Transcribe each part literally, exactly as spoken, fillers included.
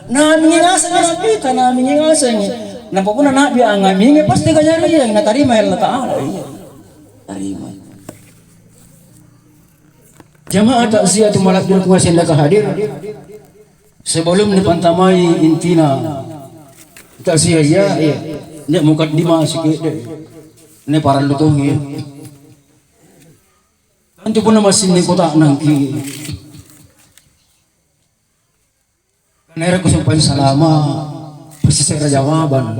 Namingi ngasengi Nabita, namingi ngasengi. Nampa punna Nabi angamingi, pasti kajariang, natarimai Allata'ala. Iya. Tarimai. Jamaah takziah tu mala'birku ngaseng nakahadir. Sebelum nipantamai intina takziah iya, iya. Nia' mukaddimah sike'de'. Nia' parallu tongi. Antu punna massing nikuta'nangki. Naerokko sumpaeng salama, pasti se're jawabang.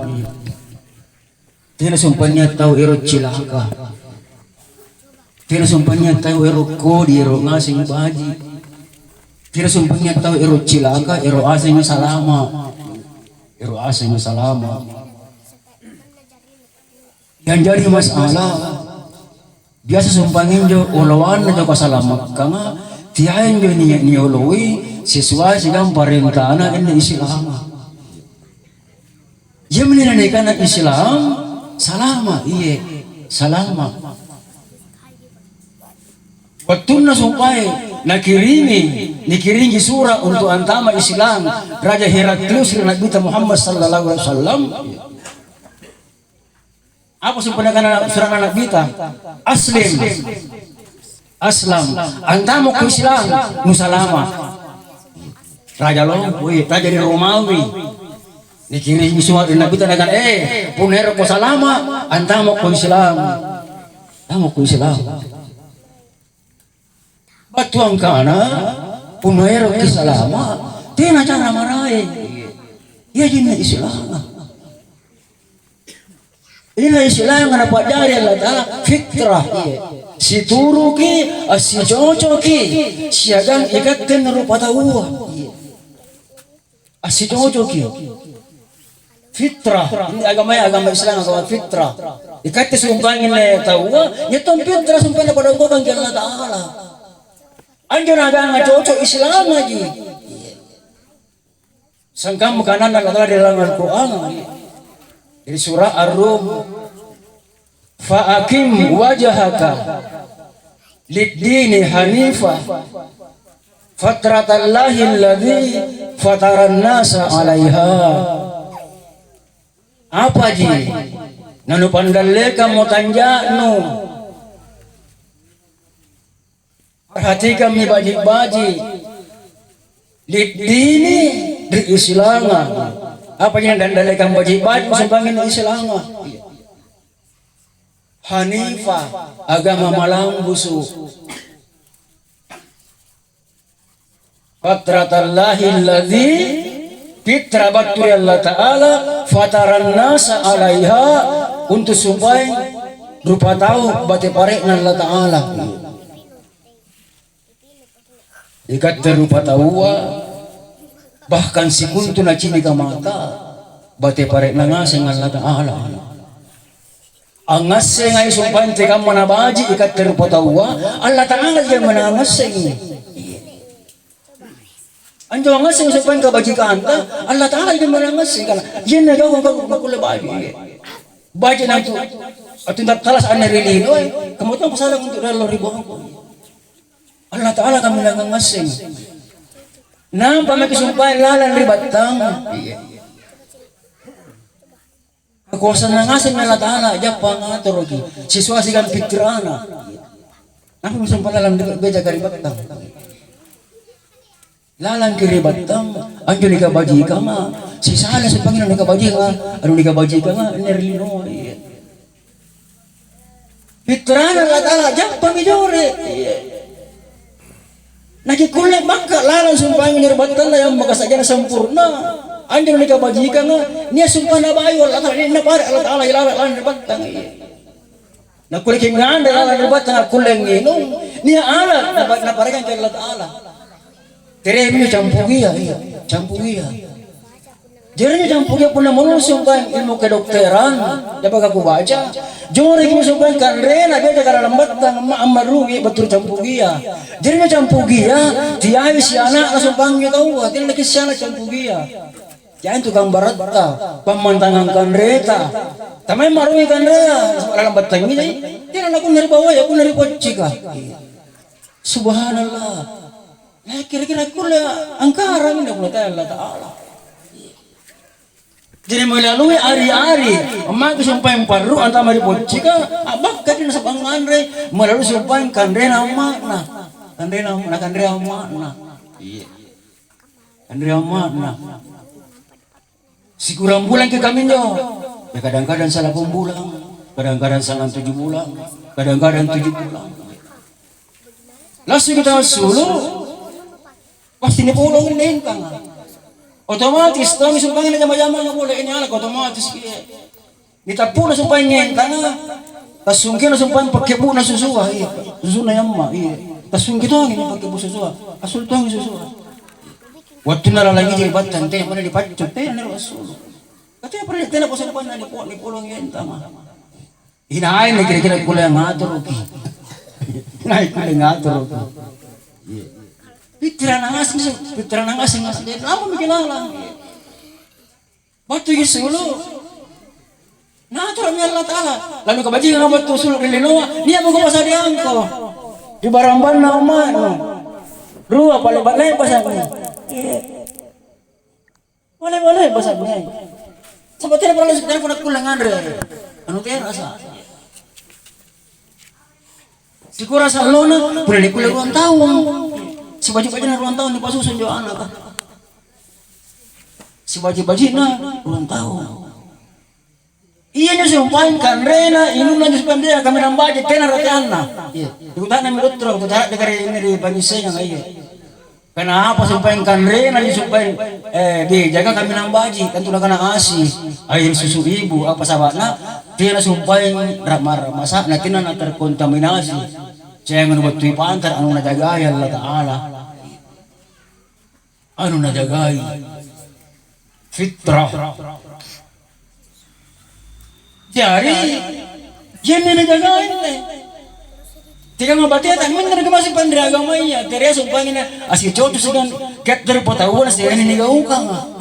Tena sumpaeng nia' tau ero' cilaka. Tena sumpaeng nia' tau ero' kodi, ero' ngaseng baji'. Tena sumpaeng nia' tau ero' cilaka, ero' asengi salama. Ero' asengi salama. Yang jadi masalah, biasa sumpaeng injo oloanna anjo kasalamakkanga, teai injo ni-, nioloi sesuai siagang parentana anne Islama. Iami nikana Islam, salama, iye, salama. Wattunna sumpaeng nakiringi, nikiringi sura' untu' antama' Islam Raja Heraklius ri Nabita Muhammad sallallahu alaihi wasallam. Apa sumpaeng nakana sura'na Nabita? Aslim. Aslam. Antama'ko Islam, nusalama. Raja lompo, eh, raja ri Romawi. Nikiring sua' ri Nabita nakana, "Eh, punna erokko salama, antama'ko Islam." Antama'ko Islam. Battu angkana, punna eroki salama, tena cara maraeng. Iajinne Islama. Ina Islama napa'jari Allata'ala fitrah, iya. Situruki, assicocoki, siagang ikatte anne rupataua. Iya. Assicocoki. Fitrah. Ini agamaya agama Islam, agama fitrah. Ikatte sumpaengi anne taua, iya tong fitrah sumpaenna pada ungkukangki Allata'ala. Anjo naaganga cocok Islamaji. Sangkamma kananna Allata'ala ri dalam Al-Qur'an, ri sura' Ar-Rum, "Fa aqim wajhaka lid-dini hanifa, fatratallahi alladzi fataran nasa 'alaiha." Apaji nanupandallekammo tanja'nu? Perhatikammi baji'-baji'. Lid-dini, ri Islanga. Apaji nandallekang baji'-baji' sumpaengi Islanga? Hanifa, agama malambusu'. Fatratallahi alladzi, fitrah battu ri Allata'ala, fataran nasa 'alaiha, untu' sumpaeng rupatau bate pare'na Allata'ala. Ikatte rupataua, bahkan sikontu nacinika mata, bate pare'na ngaseng Allata'ala. Angngassengai sumpaeng tekamma nabaji' ikatte rupataua, Allata'alaji manna angngassengi. Anjo angngassengi sumpaeng kabajikanta, Allata'alaji manna angngassengi, kana, "Iyanne gaukang nakkulle baji'." Baji' nantu attunta' talasa' anne ri linoe, kamma tong kusala untu' riallo ri bongko. Allata'ala kaminang angngassengi. Nampa maki sumpaeng lalang ri battang. Kakoasanna ngasemmi Allata'ala, a'jappa angatoroki sesuai siagang pikkirana. Nampa sumpaeng lalang ri bejaka ri battang. Lalangki ri battang, anjo nikabajikanga, sisala sumpaengi anu nikabajikanga, anu nikabajikanga anne ri linoa. Pikkirana Allata'ala, jappami jore. Iya. Nakikkulle bakka' lalang sumpaengi ri battanna yang makasa'jana sampurna. Anjo nikabajikanga, nia' sumpaenna bayu Allata'ala, nia' napare' Allata'ala ilalang lalang ri battang. Iya. Nakkulleki nganre lalang ri battang, akkulle nginung, nia' ala' napa-, napareangki Allata'ala. Teremi campugia, iya, campugia. Jari injo campugia punna mulung sumpaeng ilmu kedokteran, japa kubaca, joreki sumpaeng kanrena biasa kana lambattang amma-, ammarungi battu ri campugia. Jari injo campugia, tiai siana'na sumpaeng injo taua, tena nakissi ana' campugia. Jai intu gambaratta, pammantangang kanreta. Tamai marungi kanrea, nasaba' lalang battangi jai, tena nakunna ri bawaya, kunna ri boccika. Subhanallah. Eh, kira-kira kulle angkarang nakuna tau Allata'ala. Jadi melalui ari-ari, ammake sumpaeng parru antama ri boccika, a'bakkai nasaba angnganre, melalui sumpaeng kanrena amma'na. Kanrena, nakanrea amma'na. Iya. Kanrea amma'na. Sikurang bulang ki kaminjo. Ya, kadang-kadang salapung bulang, kadang-kadang sangang tuju bulang, kadang-kadang tuju bulang. Langsung kita sulu, pasti nipolong nentang. Otomatis tong sumpangna jama-jama pole ini alak otomatis ki. Nitappuna sumpaeng ngentanga, tassungkina sumpaeng pakke'bu'na susua, iya. Susuna yamma, iya. Tassungki tongi pakke'bu susua, assulu tongi susua. Wattunna lalang iji ri battang, tena manna nipaccu, tena nero assulu. Katanya pernah tena ko sumpaenna nipo-, nipolong ngentanga. Inai na kira-kira kulle ngatoroki. Inai kulle ngatoroki. Iya. Pikkirang ngaseng, pikkirang ngaseng, ngaseng. Apa mikir lalang? Battuki sulu. Naturami Allah Ta'ala. Lalu kebajikan battu sulu ri linoa, nia' mako pasadiangko. Ri barambanna umma'nu. Rua pale-pale pasang. Iya. Boleh-boleh pasang. Sampai tidak pernah, tidak pernah kulle nganre. Anu terasa. Sikurasa allona, pole nikulle ruang taung. Sibaji-bajina ruang taung nipasusu anjo anaka. Sibaji-bajina ruang taung. Iyanjo sumpaeng kanrena, inunna anjo sumpaeng dia, kaminang baji, tena rateanna. Iya. Ikuta'nammi dottoro, kuta'nammi ri, ri pangissengang, iya. Kenapa sumpaeng kanrena, sumpaeng, eh, di, jaga kaminang baji, tentu nakana asi, air susu ibu, apa saba'na? Tena sumpaeng rama-, masa'na, tena naterkontaminasi. Jangan battui pantar, anu najagai Allah Ta'ala. Anu najagai. Fitrah. Jari, ianne najagai. Tiga mabatea tak minta ke masih pandri agamaya. Terea sumpangina asli coco sedang ket dari potawan sedang ini gaukang.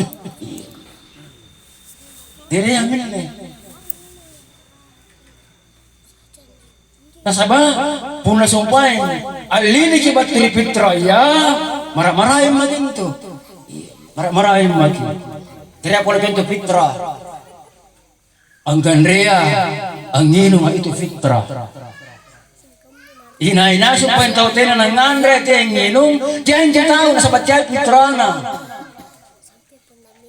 Terea minne. Nasaba punna sumpaeng alliniki battu ri fitrah, iya, mara-maraeng maki antu. Mara-maraeng maki. Terea pole conto fitrah. Angkanrea, anginunga itu fitrah. Ina-ina sumpaeng tau tena nanganre, tena nginung, teanjo tau nasaba teai fitrahna.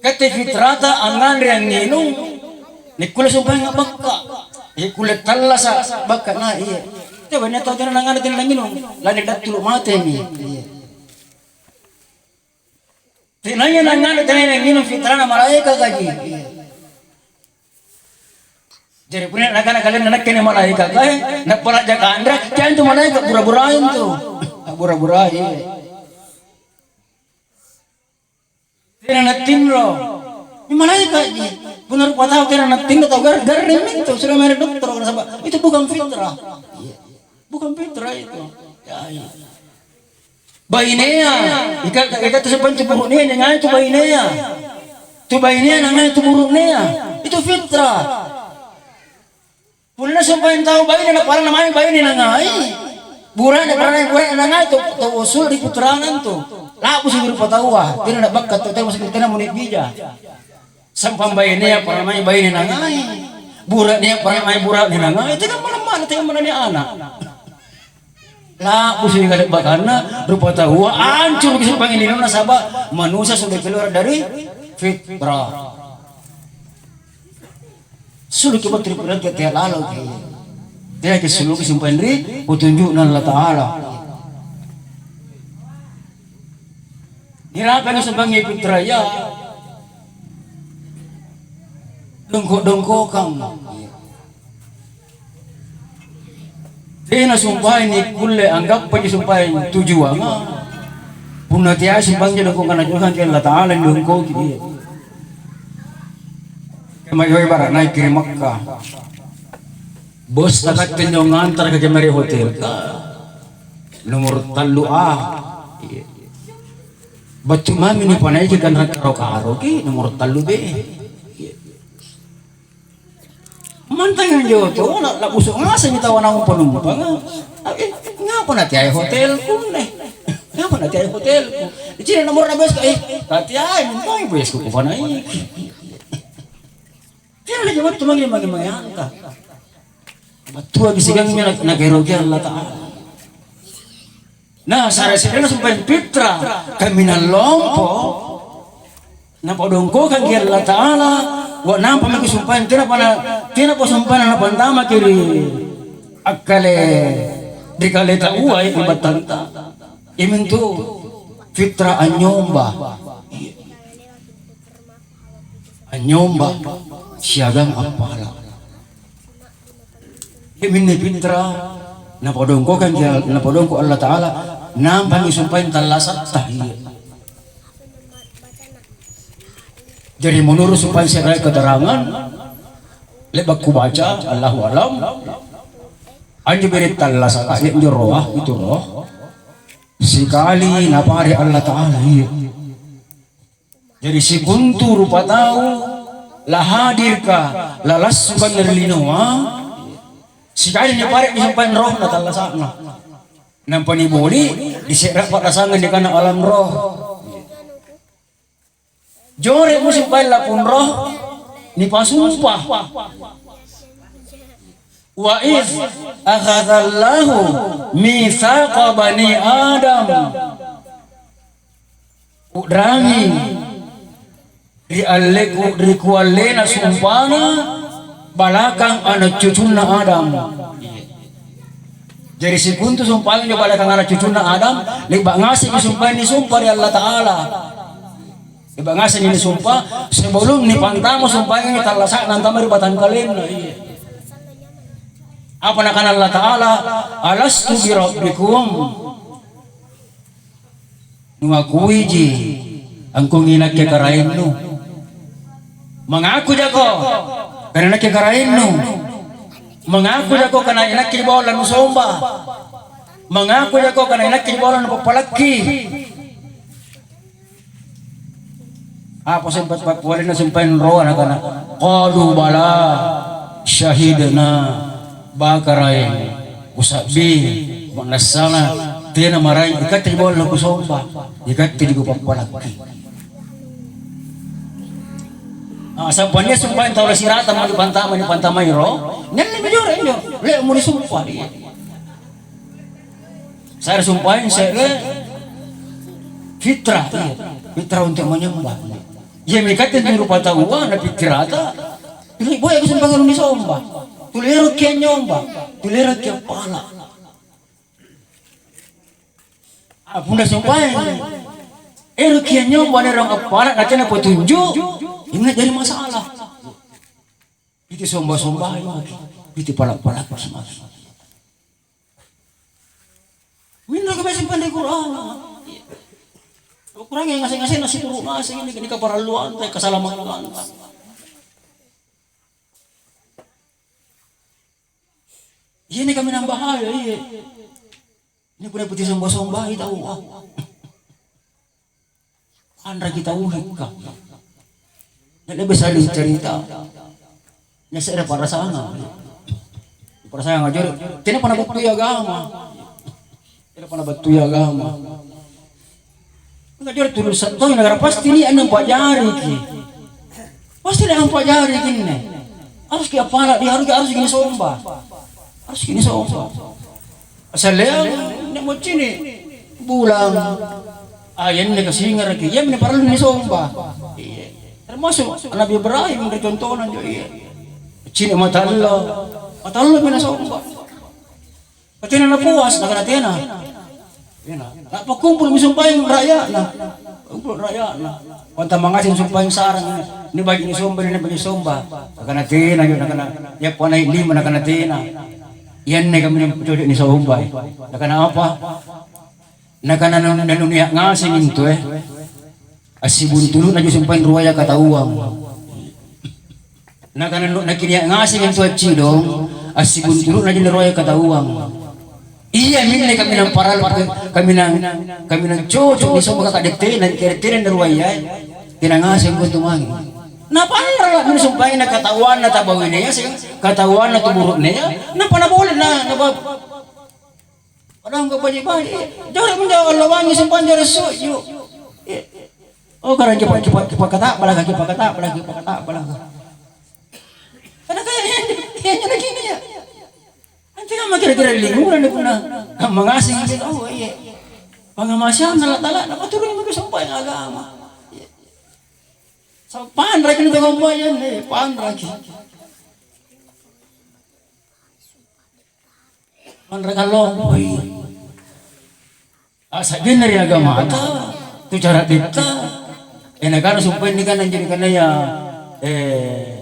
Katte fitrata angnganre angnginung, nikkulle sumpaeng a'bakka. Eh, kulle tallasa bakka na iya. Coba nia' tau tena nangnganre tena nangnginung, lani dattulu matemi. Iya. Tenaya nangnganre tenaya nangnginung fitrana malaekakaji. Iya. Jari punna nakana kalenna nakke ni malaekaka, eh, nappala'jaka anre, teantu malaeka bura-buraeng tu. Bura-buraeng. Tena nattinro. Ini malaeka'ji. Punna rupa tau tena nattinro tau gar-, garring mintu, sudah mere dottoro, nasaba itu bukan fitrah. Iya. Bukan fitrah itu. Ya, iya. Bainea, ika, ika tu sepan tu buruknea, nangai tu bainea. Tu bainea, nangai tu buruknea. Itu fitrah. Punna sumpaeng tau baine, na parana mai baine nangai. Burane, parana burane nangai tu, tu usul ri putrana antu. Labu suru pataua, tena na bakka tu, tena masuk tena muni bija. Sampang bainea parana mai baine nangai. Bura'nea parana mai bura'ne nangai. Tena mana-mana, tena mana ni anak. Labu suru kale'bakanna, rupa taua, ancuruki sumpaeng linona saba manusia sudah keluar dari fitrah. Suluki battu ri pudang tea-tea laloki. Teaki suluki sumpaeng ri petunju'na Allata'ala. Nirapangi sumpaengi fitraya. Dongko-dongkokang. Tena sumpaeng nikkulle anggappaji sumpaeng tujuanga. Punna teai sumpaeng dongkokang, najuakangi Allata'ala nidongkoki. Kemae bara naiki ri Makkah. Bos takatte njo ngantaraka kemae ri hotelka. Nomor tallu A. Iya. Battu mami nipanaiki kanre karo-karoki nomor tallu B. Iya. Mantang injo to, la, labusu ngasemmi tau naung panumpanga. Eh, ngapa nateai hotelku anne? Ngapa nateai hotelku? Icini nomorna bosko, eh, tateai, mintoi bosko kupanaiki. Lagi battu mange-mange anta. Battuaki sikammi na-, nakaeroki Allata'ala. Nah, sare-sarena sumpaeng fitra, kaminang lompo, napadongkokangi Allata'ala, wa nampa maki sumpaeng, tenapa na-, tenapa sumpaeng napantamaki ri akkale, ri kaleta uai, ri battanta. Iamintu fitra anynyomba. Anynyomba siagang appala'. Iaminne fitra, napadongkokangi, napadongko Allata'ala, nampami sumpaeng tallasatta, iya. Jari, menurut sumpaeng se're keterangan, le'ba' kubaca, Allahu alam, anjo bere' tallasaka, anjo roh, itu roh, sikali napare' Allata'ala, iya. Jari, sikontu rupa tau lahadirka, lalassukanna ri linoa, sikali nipare'mi sumpaeng rohna tallasa'na. Nampa niboli', ri se're pa'rasangeng nikana alam roh. Jore'mo sumpaeng lapung roh, nipasumpa. Wa iz akhadzallahu mitsaqa bani Adam. U'rangi ri alleku-, ri kuallena sumpana balakang ana' cucunna Adam. Jari, sikontu sumpaeng anjo balakang ana' cucunna Adam, le'ba' ngasemmi sumpaeng nisumpa ri Allata'ala. Le'ba' ngasemmi nisumpa, sebelum nipantama sumpaengnga tallasa'na antama ri batangkalenna. Iya. Apa nakana Allata'ala? "Alastu birabbikum?" Nuakuiji angkungi nakke Karaennu? Mangaku jako kana nakke Karaennu? Mangaku jako kana inakke bawang lanusomba? Mangaku jako kana inakke bawang lanupappalakki? Apa sempat pappialenna sumpaeng roa nakana, "Qalu bala, syahidna, ba Karaeng, kusa'bi, ma'nassana tena maraeng ikatte bawang lakusomba, ikatte kupappalakki." Ah, sampania sumpaeng tau lasirata mani pantama, nipantamai ro, nyanne majore injo, le'mo nisumpa. Sare sumpaeng se're fitrah, iya. Fitrah untuk menyembah. Iya, mikatte antu rupa taua na pikkirata, tuli boyaki sumpaeng nisomba. Tuli eroki anynyomba, tuli eroki appala'. Ah, punna sumpaeng eroki anynyomba, naerang appala', na tena petunju', inna jadi masalah. Piti somba-sombai maki, piti pala'-pala'ki maki. Minroki mae sumpaeng ri Qur'an. Ukurangi ngaseng-ngasenna situru' ngaseng ini, ini kaparalluanta, kasalamakanta. Iya, ini kaminang bahaya, iya. Ini punna piti somba-sombai taua. Anreki tau uhikka. Nia' le'ba' saling carita. Nia' se're pa'rasangang. Pa'rasangang anjo, tenapa nabattui agama. Tenapa nabattui agama. Anjo tuli sa-, tonji nakana pasti nia' anne ampa'jariki. Pasti nia' ampa'jariki anne. Haruski appala' dia, haruski, haruski nisomba. Haruski nisomba. Salleang, nia' muccini' bulang. Ah, ianne kasingaraki, iami parallu nisomba. Iya. Termasuk Nabi Ibrahim ri contona anjo, iya. Muccini' mata allo. Mata allomi nasomba. Ka tena napuas, nakana tena. Tena. Napakkumpulmi sumpaeng ra'ya'na. Kumpul ra'ya'na. Pantama ngaseng sumpaeng sarang, ini baji' nisomba, ini baji' nisomba. Nakana tena, nakana, "Yappa nai' lima," nakana tena. Ianne kaminang kucocok nisombai. Nakana apa? Nakana, "Nanu-, nanunia' ngaseng intu, eh. Assibuntulu'na anjo sumpaeng ruaya katauang." Nakana, "Nu-, nakinia' ngaseng intu accidong, assibuntulu'na anjo ruaya katauang." Iaminne kaminang parallu, kaminang, kaminang cocok nisomba, ka tena, tena ruaya, eh. Tena ngaseng intu mange. Napanra'mi sumpaenna katauanna tau bawinea, seng, katauanna tau buru'nea, nampa nabole' na, naba-, padahal baji'-baji'. Jari minjo allo bangngi sumpaeng jari su'ju. Oh, karaeng kipa-, kipa-, kipakata'balaka, kipakata'balaka, kipakata'balaka. Kayaknya lagi ini ya. Antekamma kira-kira liburan punna kamma ngaseng, oh iya. Pangngamaseanna Allata'ala, napaturungi maki sumpaeng agama. Iya. So, panraki antu kamma anne, panraki. Panraki lompoi. Sa'genna ri agamata, tu cara detta. Eh, nakana sumpaeng nikana anjo nikanaya, eh,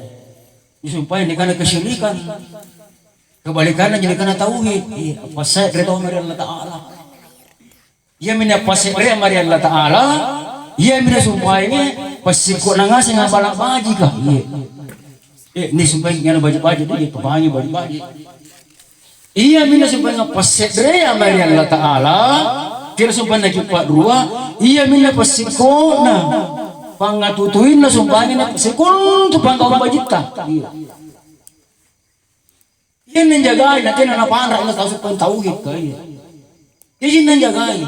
nisumpaeng nikana kesyirikan. Kebalikanna anjo nikana tauhid. Iya, passe're tau mae ri Allata'ala. Iaminne passe'rea mae ri Allata'ala, iaminne sumpaenga passikko'na ngaseng amala' bajika. Iya. Eh, nisumpaengi nganu baji'-baji', dia pabangi baji'-baji'. Iaminne sumpaenga passe'rea mae ri Allata'ala, kira sumpaenna kipa'rua, iaminne passikko'na, pangngatutuinna sumpaenga sikontu panggaung bajitta. Iya. Ianne njagai, natena napanra' anne tau sumpaeng tauhid ka, iya. Iajinna njagai.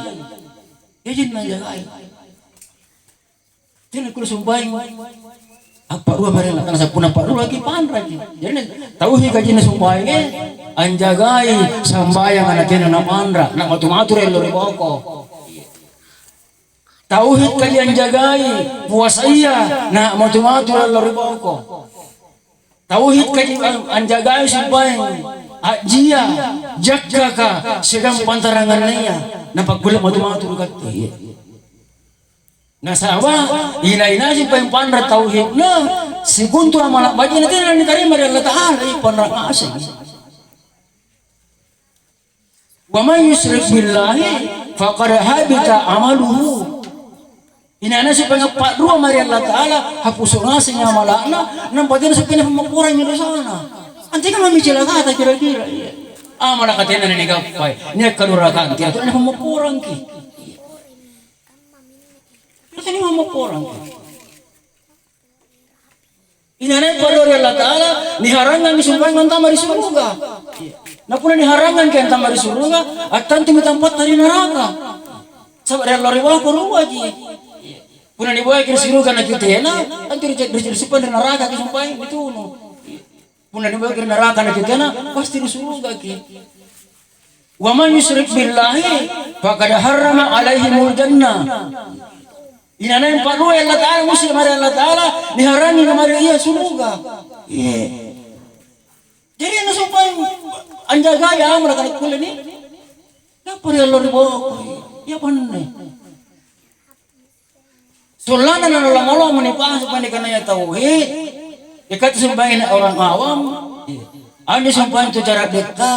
Iajinna njagai. Tena kulle sumpaeng. Appa'rua mae ri Allata'ala, sampuna pa'ruaki panraki. Jari tauhid ka ajinna sumpaeng, eh, anjagai sambayanga natena napanra', namatu-matu riallo ri boko. Tauhid kaji anjagai puasaya, namatu-matu riallo ri boko. Tauhid kaji an-, anjagai sumpaeng, a'jia, jakkaka, siagang pantarangannaya, napakkulle matu-matu ri katte. Nasaba' ina-ina sumpaeng panra' tauhidna, sikontu amala' baji' natena nitarima ri Allata'ala, panra' ngaseng. "Wa man yusyrik billahi faqad habita amaluhu." Inai-nai sumpaeng appa'rua mae ri Allata'ala, hapusu' ngasengi amala'na, nampa tena sumpaeng napammopporangi dosana. Antekamma mami cilakata kira-kira? Iya. Amalaka tena nanigappai, nia' kadurakang, tena tena napammopporangki. Tena tena napammopporangki. Inai-nai pa'rua ri Allata'ala, niharangangi sumpaeng antama' ri suruga. Na punna niharangangki antama' ri suruga, attantumi tampatta ri naraka. Saba' ri allo ri boko ruaji. Punna niboyaki ri suruga nakitena, tantu ri, ri, ri, ri naraka ki sumpaeng ditunu. Punna niboyaki ri naraka nakitena, pasti ri surugaki. "Wa man yusyrik billahi faqad harrama alaihimul jannah." Inai-nai pa'rua Allata'ala, musyrik mae ri Allata'ala, niharangi mae ri ia suruga. Iya. Jari anne sumpaeng anjagai amalaka nakkulle ni. Nappa ri allo ri boko. Iya panne. Sollanna nanolong-nolong nipahang supaya nikanaya tauhid, ikatte sumpaeng orang awam, anne sumpaeng tu cara detta,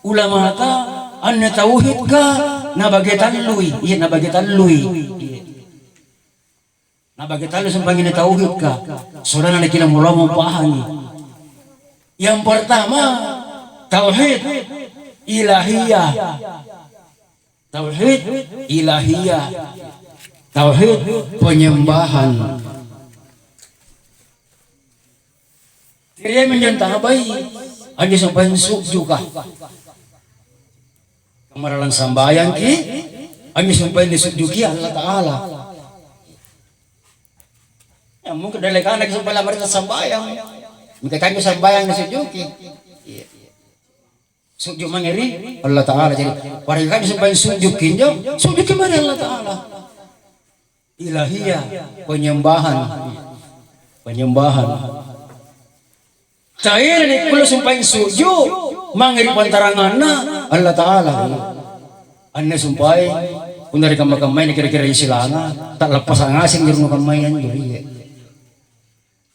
ulamata, anne tauhidka, nabage tallui, iya nabage tallui. Nabage tallu sumpaeng anne tauhidka, sollanna nakilomo-lomo pahangi. Yang pertama, tauhid ilahiyah. Tauhid ilahiyah. Tauhid penyembahan. Tiria minjo antabai, anjo sumpaeng su'juka. Kamma lalang sambayangki, anjo sumpaeng nisu'juki Allata'ala. Ya, mungkin dallekanaki sumpaeng lamari sambayang. Mingka kanjo sambayang nisu'juki. Iya. Su'ju' mange ri Allata'ala. Jadi, pada kanjo sumpaeng su'juki injo, su'juki mae ri Allata'ala. Ilahiyah, penyembahan. Penyembahan. Taena nikkulle sumpaeng su'ju' mange ri pantaranganna Allata'ala. Anne sumpaeng, punna ri kamma-kammaya kira-kira isilanga, ta'lappasa' ngaseng ri kammaya anjo, iya.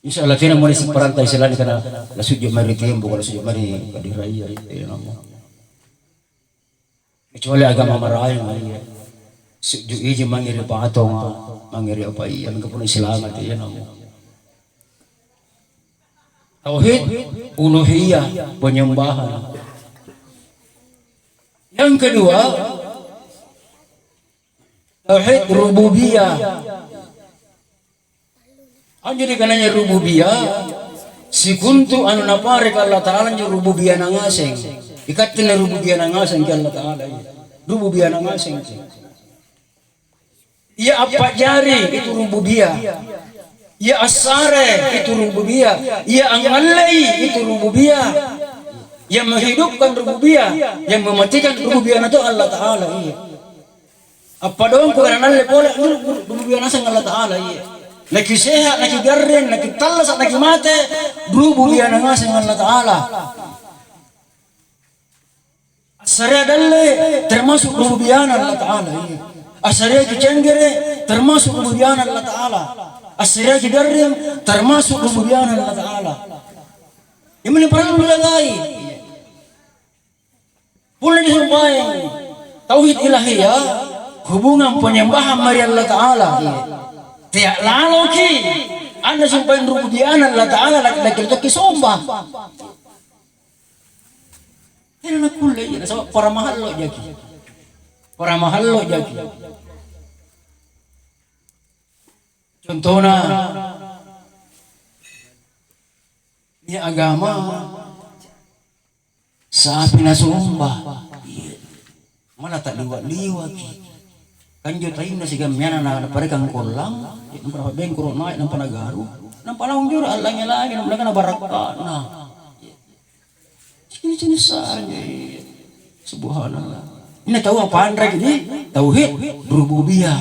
Insya Allah, tena mole siparanta isilanga kana lasu'ju' mae ri tembok, lasu'ju' mae ri kadiraya, iya, namo. Kecuali agama maraeng, iya. Su'ju' iji mange ri patonga, mange ri apa iya, mingka punna isilanga, iya, namo. Tauhid uluhiyah, penyembahan. Yang kedua, tauhid rububiyah. Anjo nikanaya rububiyah, sikontu anu napareka Allata'ala anjo rububiyana ngaseng. Ikatte na rububiyana ngaseng ki Allata'ala, iya. Rububiyana ngaseng ki. Ia appa'jari itu rububiyah. Ia assare itu rububiyah, ia angngallei itu rububiyah, ia menghidupkan rububiyah, ia mematikan rububiyahna to Allata'ala, iya. Appadongko' na nalle pole anjo rububiyah ngaseng Allata'ala, iya. Nakiseha', nakigarring, nakitallasa', nakimate, rububiyahna ngaseng Allata'ala. Assarea dalle termasuk rububiyana Allata'ala, iya. Assarea kicenggere termasuk rububiyana Allata'ala. Assarea kigarring termasuk rububiyana Allata'ala. Iami parallu nijagai. Punna disumpaeng tauhid ilahiyah, hubungang penyembahan mae ri Allata'ala, iya. Tea' laloki anne sumpaeng rububiyana Allata'ala, laki-laki tokki somba. Tena nakkulle, iya, nasaba' para mahallo' jaki. Para mahallo' jaki. Contona, nia' agama sapi nasomba. Iya. Malah ta'liwa'-liwaki. Kanjo tainna sigammeanna na, naparekang kollang, nampa napa'bengkoro' nai', nampa nagaru, nampa naung joro' allange-lange, nampa nakana barakka'na. Cini-cini saja. Subhanallah. Ini taua panraki di tauhid rububiyah.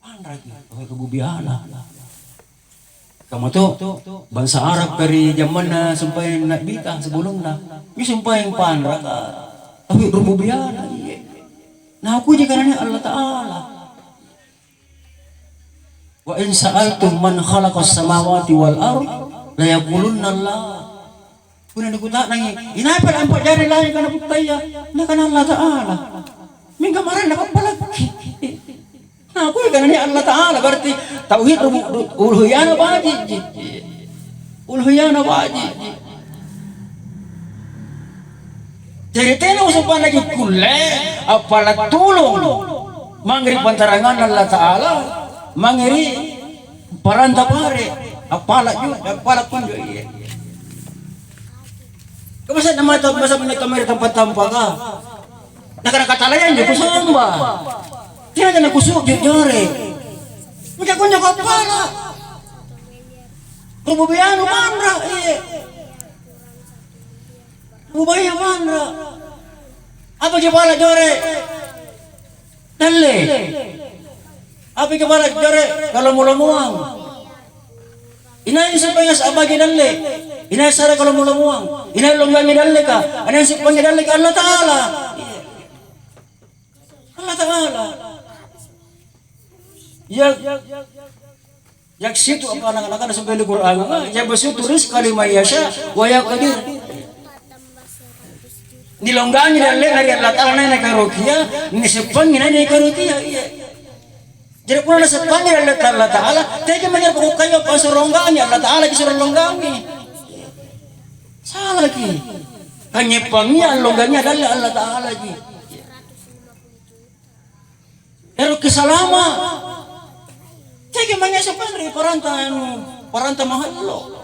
Panraki tauhid rububiyana. Kamma to, bangsa Arab ri jamanna sumpaeng Na'bita sebelumna, mi sumpaeng panraka tauhid rububiyana, iya. Nakuji kananna Allata'ala. "Wa in sa'altum man khalaqas samawati wal ard, la yaqulunna Allah." Punna nikuta'nangi, "Inaipa la ampa'jari langika na buttaya?" Nakana, "Allata'ala." Mingka maraeng napappalakki. Nakui kananna Allata'ala, berarti tauhid rubu-, ru-, uluhiyana baji'ji. Uluhiyana baji'ji. Jari tena usupanna kikkulle appala' tulung mange ri pantaranganna Allata'ala, mange ri paranta pare', appala' ju-, appala' kunjo, iya. Kamasa namata, masa menyekka mae ri tampa'-tampaka. Nakana, "Katalayang anjo kusomba. Teaja nakusujud jore. Mingka kunjo kappala'. Rububianu manra, iya. Rubaya manra. Apa kipala' jore? Dalle. Apa kipala' jore? Kalomo-lomoang." Inai sumpaenga a'bagi dalle? Inai sare kalomo-lomoang? Inai longgangi dalleka? Inai sumpaenga dalleka? Allata'ala. Allata'ala. Ya, yaksitu apa anak-anak ada sampai di Quran, "Yabsutu rizqa liman yasha wa yaqdir." Nilonggangi dallena ri Allata'ala, na nakarukia, niseppangi na nikarukia, iya. Jari punna naseppangi ri Allata'ala, tegi mange pakukayu apa suro longgangi, Allata'ala kisuro longgangi. Salaki. Kanyeppangia, allonggangia dalle Allata'alaji. Eroki salama'. Tegi mange sepanri paranta anu, paranta mahallo'.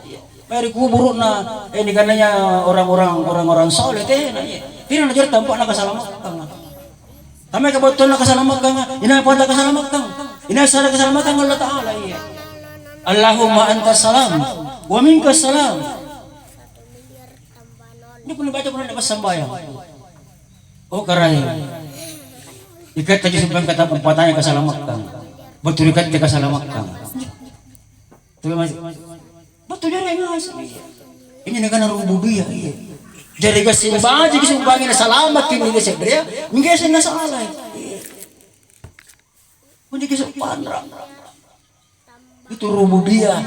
Mae ri kuburu'na, eh, nikanaya orang-orang, orang-orang soleh tena, iya. Tena najari tampa'na kasalamakkanga. Tamai kabattuanna kasalamakkanga, inai pata kasalamakkang, inai sara kasalamakkang Allata'ala, iya. Allahumma antas salam, wa minkas salam. Ini pun baca pun ada sambayang. Oh, Karaeng. Ikatte ji sumpaeng kata patanya kasalamakkang. Battu ri katte kasalamakkang. Tapi mas-, battu jari ngaseng. Ini nakana rububiyah, iya. Jari gassing baji' sumbangi nasalamakki ni se'rea, mingka seng nasala. Iya. Kunjo ki panra. Itu rububiyah.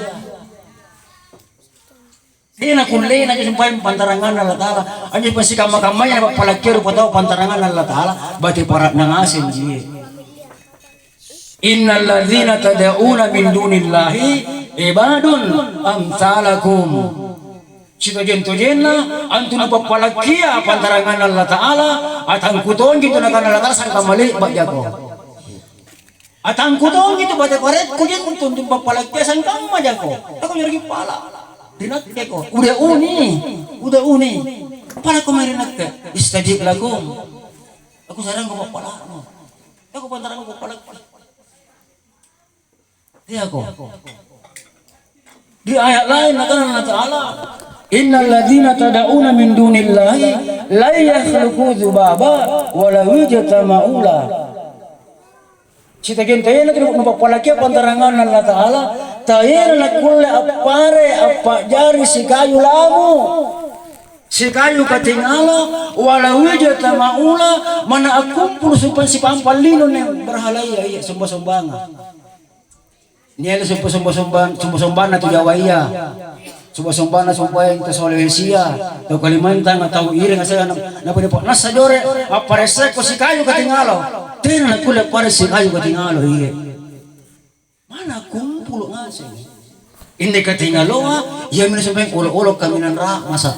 Tena kullena anjo sumpaeng pantaranganna Allata'ala. Anjo pasikamma-kammaya napappalakkia rupataua pantaranganna Allata'ala, bate para'na ngaseng ji. Innalladzina tad'una min dunillahi ibadun amsalakum. Sitojeng-tojenna antu nupappalakkia pantaranganna Allata'ala, atangku tonji tu nakana Allata'ala sangkamma le'ba' jako. Atangku tonji tu bate parekku ji untu' nupappalakkia sangkamma jako. Ako jari pala'. Ri nakkeko. Ud'uni, ud'uni. Pala'ko mae ri nakke. Astajib lakum. Aku sarangko pappala'nu. Ako pantaranganku pappalakki. Teako. Di ayat lain nakana Allah Ta'ala, "Innal ladzina tad'una min dunillahi la yakhluqu dzubaba wa law ijtama'u la." Sitojeng taena tu nupappalakia pantaranganna Allah Ta'ala, taena nakkulle appare, appa'jari sikayu lamu, sikayu katingalo, wa law ijtama'u la, manna akkumpulu sumpang sipampang lino anne berhalaya, iya, somba-sombanga. Nia'le somba-somba-, somba-sombanna tu Jawaya, somba-sombanna sumpaeng tau Sulawesia, tau Kalimantan, tau Ireng, asal na-, napa'nassa jore, apparessekko sikayu katingalo. Tena nakkulle appare sikayu katingalo, iye. Manna kumpulu ngaseng. Inne katingaloa, iami sumpaeng olo-olo kaminang ra'masa.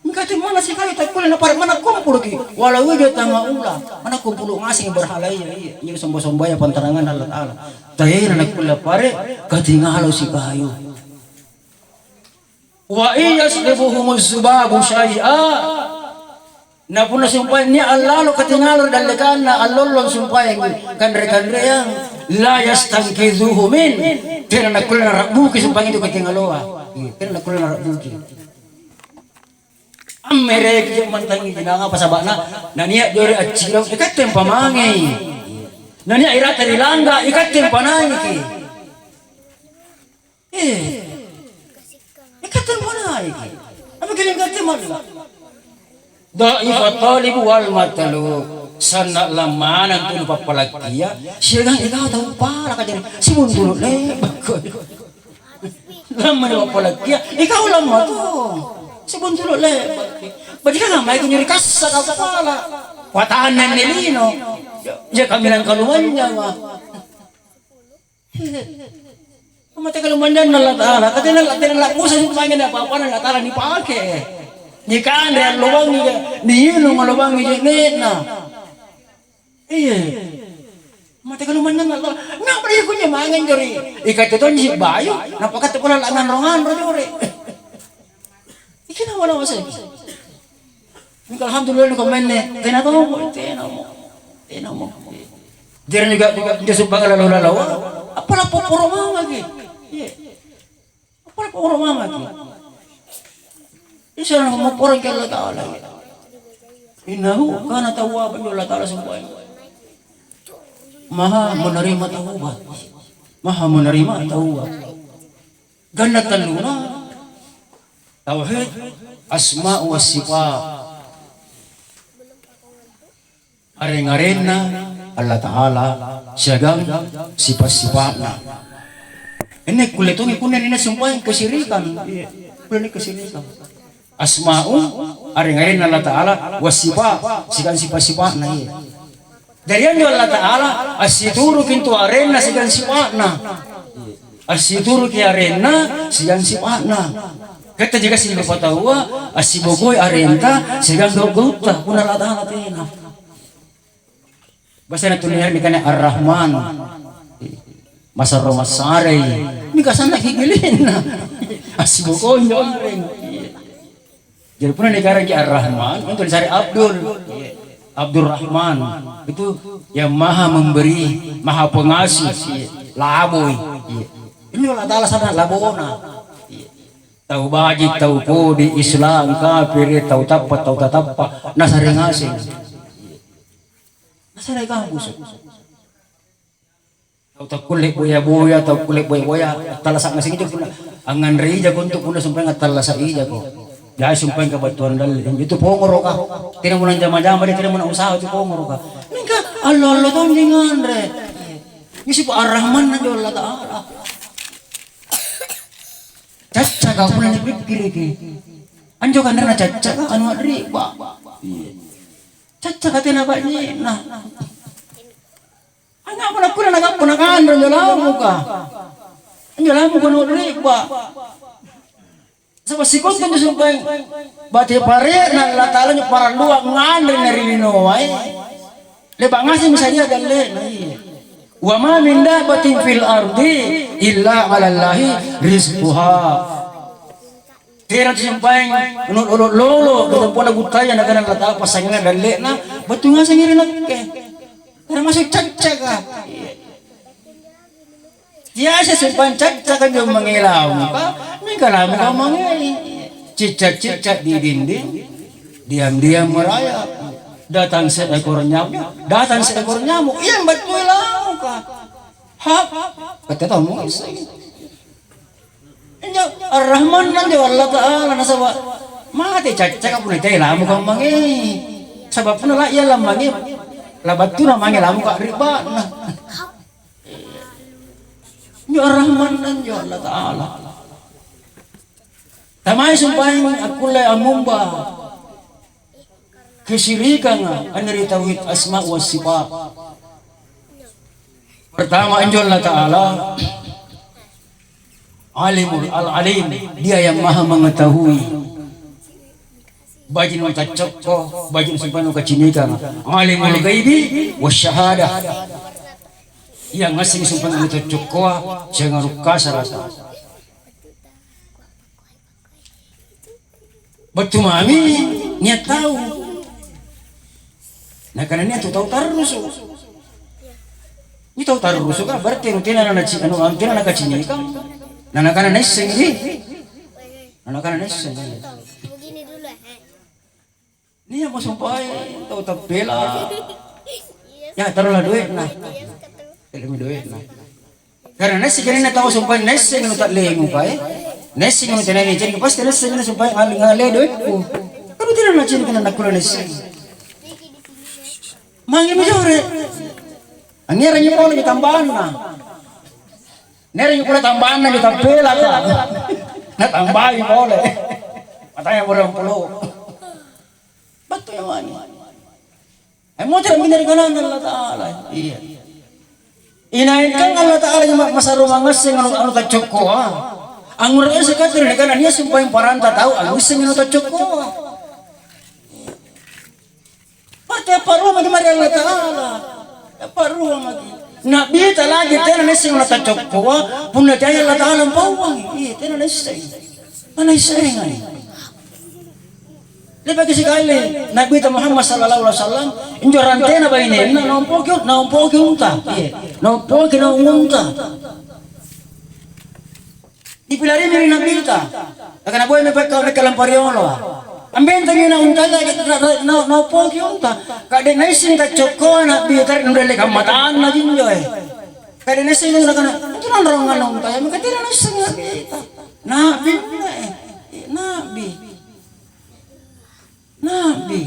Mingka tena manna sikayu takkulle napare manna kumpuluki. Wa law ijtama'u la, manna kumpulu ngaseng berhalaya, iya. Iya somba-sombaya pantaranganna Allah Ta'ala. Taena nakkulle appare katingalo sikayu. Wa in yaslubhumuz zubabu syai'a. Na punna sumpaeng nia' allalo katingalo ri dallekanna, allollong sumpaeng kanre-kanreang, la yastanqidhuhu min, tena nakkulle nara'buki sumpaeng itu katingaloa. Iya, tena nakkulle nara'buki. Ammereki mantangi jinanga apa saba'na, nania' jore accirong, ikatte mpamangei. Nania' irate ri langga, ikatte mpanaiki. Eh, ikatte mpanaiki. Apa kalian katte malla? Dhaifa talib wal matlub. Sanna' lammanang tu nupappalakkia, siagang ikau tau pala kajari sibuntulu' le'bakko. Lammani pappalakkia, ikau lamma tong. Sibuntulu' le'bakki. Bajikanga maeki nyuri kassa kapala. Watanna anne lino. Iya kaminang kalumanynyanga. Mate kalumanynyana Allah Ta'ala. Katena, katena la'busa sumpaenga apa-apana Allah Ta'ala nipake. Nikanre allobangi, niinung allobangi je'ne'na. Iya. Mate kalumanynyana Allah. Ngapa dia kunjo mange jori? Ikatte tonji bayu, napakatte pole la nganro-nganro jori. Ikana wala waseng. Mingka alhamdulillah nukamenne, tena tomo, tena mo. Tena mo. Jari juga, juga, juga sumpang lalau-lalau. Apalah poporo mamaki. Iya. Apalah poporo mamaki. Isa na mopporongki Allah Ta'ala. Innahu kana tawwaban, Allah Ta'ala sumpaeng. Maha menerima taubat. Maha menerima taubat. Ganna talluna, tauhid asma wa sifat. Areng-arenna Allah Ta'ala siagang sipa'-sipa'na. Enne kulle tongi punna nina sumpaeng kesyirikan. Iya, kulle ni kesyirikan. Asma'u, areng-arenna Allah Ta'ala, wa sifat, siagang sipa'-sipa'na, iya. Jari anjo Allah Ta'ala assituruki antu arenna siagang sipa'na. Assituruki arenna siagang sipa'na. Katte jika sirupataua assibokoi arenta siagang gau'-gautta, punna Allah Ta'ala tena. Biasana tunnia'mi kana Ar-Rahman. Masarro massarei. Mingka sanna' higilinna. Assibokoi anjo areng. Jadi punna nikarangki Ar-Rahman, itu disare Abdul. Abdurrahman. Itu yang maha memberi, maha pengasih, laboi. Ini Allah Ta'ala sana labona. Tau baji', tau kodi, Islam, kafir, tau tappa, tau tatappa, nasare ngaseng. Nasare kabusu. Tau takkulle boya-boya, tau kulle boya-boya, attallasa' ngaseng ija punna angnganre ijako untu' punna sumpaeng attallasa' ijako. Jai sumpaeng kabattuang dalle'. Itu pongoroka. Tena munang jama-jama dia, tena munang usaha itu pongoroka. Mingka allo-allo tonji nganre. Isi pa Ar-Rahman anjo Allah Ta'ala. Caccaka punna nipikkiriki. Anjo kanrena caccaka anu a'riba. Iya. Caccaka tena baji'na. Angngapa nakkulle nagappa nakanre anjo lamuka? Anjo lamuka nu'ri'ba. Saba' sikontu anjo sumpaeng bate pare'na Allata'ala anjo paralluang nganre na ri linoae. Le'ba' ngasemmi sadia dalle'na, iya. "Wa ma min dabbatin fil ardi illa 'alallahi rizquha." Tena sumpaeng anu lolo-lolo, ri tompo'na buttaya nakana Allata'ala passanganna dalle'na, battu ngasengi ri nakke. Termasuk caccaka. Biasa sumpaeng caccaka anjo mange lamuka, mingka lamuka mange cicca-cicca di dinding, diam-diam merayap. Datang seekor nyamuk, datang seekor nyamuk, iya battui lamuka. Hap, kata tahu mau isseng. Injo Ar-Rahman anjo Allah Ta'ala nasaba mate caccaka punna teai lamuka mange. Saba punna la iya lamange, la battuna mange lamuka ri ba'na. Injo Ar-Rahman anjo Allah Ta'ala. Tamai sumpaeng akkulle ammumba kesirikanga anne ri tauhid asma wa sifat. Pertama anjo Allah Ta'ala Alimul Al-Alim, Dia yang Maha Mengetahui. Baji' nutaccokko, baji' sumpaeng nukacinikanga. Alimul ghaibi wasyahadah. Iya ngaseng sumpaeng nutaccokkoa, siagang anu kasaraka. Battu mami nia' tau. Nakana nia' tu tau tarrusu'. Ini tau tarrusu' ka berarti anu tena nanaci-, anu, anu tena nakacinikang. Na nakana naissengi. Na nakana naissengi. Nia'mo sumpaeng tau tappela. Ya, taruhlah due'na. Taruhmi due'na. Karena naisseng kalenna tau sumpaeng naisseng anu ta'lenguka, eh. Naisseng anu tena niajarika, pasti naisseng anu sumpaeng ale-, ngale due'ku. Kan tena nacinikang nakkulle naisseng. Mange mijore. Angngerangi pole ri tambanna. Nerangi pole tambanna ri tappelaka. Natambai pole. Matanya pole ampulo. Battu nyawana. Eh, motera minne ri kananNa Allata'ala. Iya. Inaikang Allata'ala ma-, masarro mangngasseng anu, anu taccokkoa. Angngura isse katte ri nakana nia' sumpaeng paranta tau angngissengi anu taccokkoa. Partai apparuang maki' mae ri Allata'ala. Apparuang maki'. Na'bita lagi tena naisseng anu taccokkoa, punna teai Allata'ala ampauangi. Iya, tena naisseng. Tena naissengai. Le'baki sikali Na'bita Muhammad sallallahu alaihi wasallam, injo rantena bainenna naompoki, naompoki unta. Iya, naompoki naung unta. Nipilarimi ri Na'bita. Nakana, "Boyami pekka nakke lampa rioloa." Ambentangi na untaya, na, na, na, naoppoki unta. Ka'de' naisseng taccokkoa Na'bita ri nudallekang matanna jinjo, eh. Ka'de' naisseng nakana, "Antu nanronganna untaya, mingka tena naisseng Na'bita." Na'bi, eh, Na'bi. Na'bi.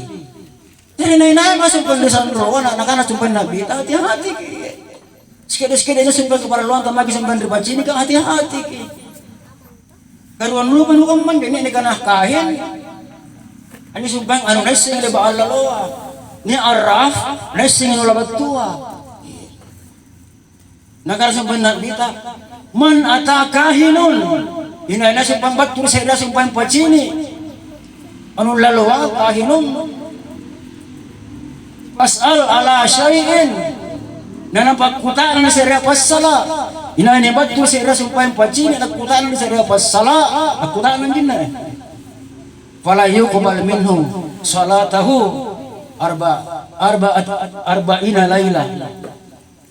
Jari nai-nai masuk pole ri sanroa, na-, nakana sumpaeng Na'bita, "Hati-hatiki. Sikiddi-sikiddi sumpaeng kaparalluanta maki' sumpaeng ripacinika, hati-hatiki. Karuang rupa nukamma anjo, nia' nikana kahin, anjo sumpaeng anu naisseng le'ba' allaloa, nia' arraf, naisseng anu labattua." Nakana sumpaeng Na'bita, "Man ata kahinun." Inai-nai sumpaeng battu ri se'rea sumpaeng pacini'. Anu laloa kahinun. "As'al ala syai'in." Nanapakkuta'nang ri se'rea passala'. Inai-nai battu ri se'rea sumpaeng pacini', nakkuta'nang ri se'rea passala'. Akkuta'nang jinna. "Fala yuqbal minhu salatahu arba-, arba'at-, arba'ina laila."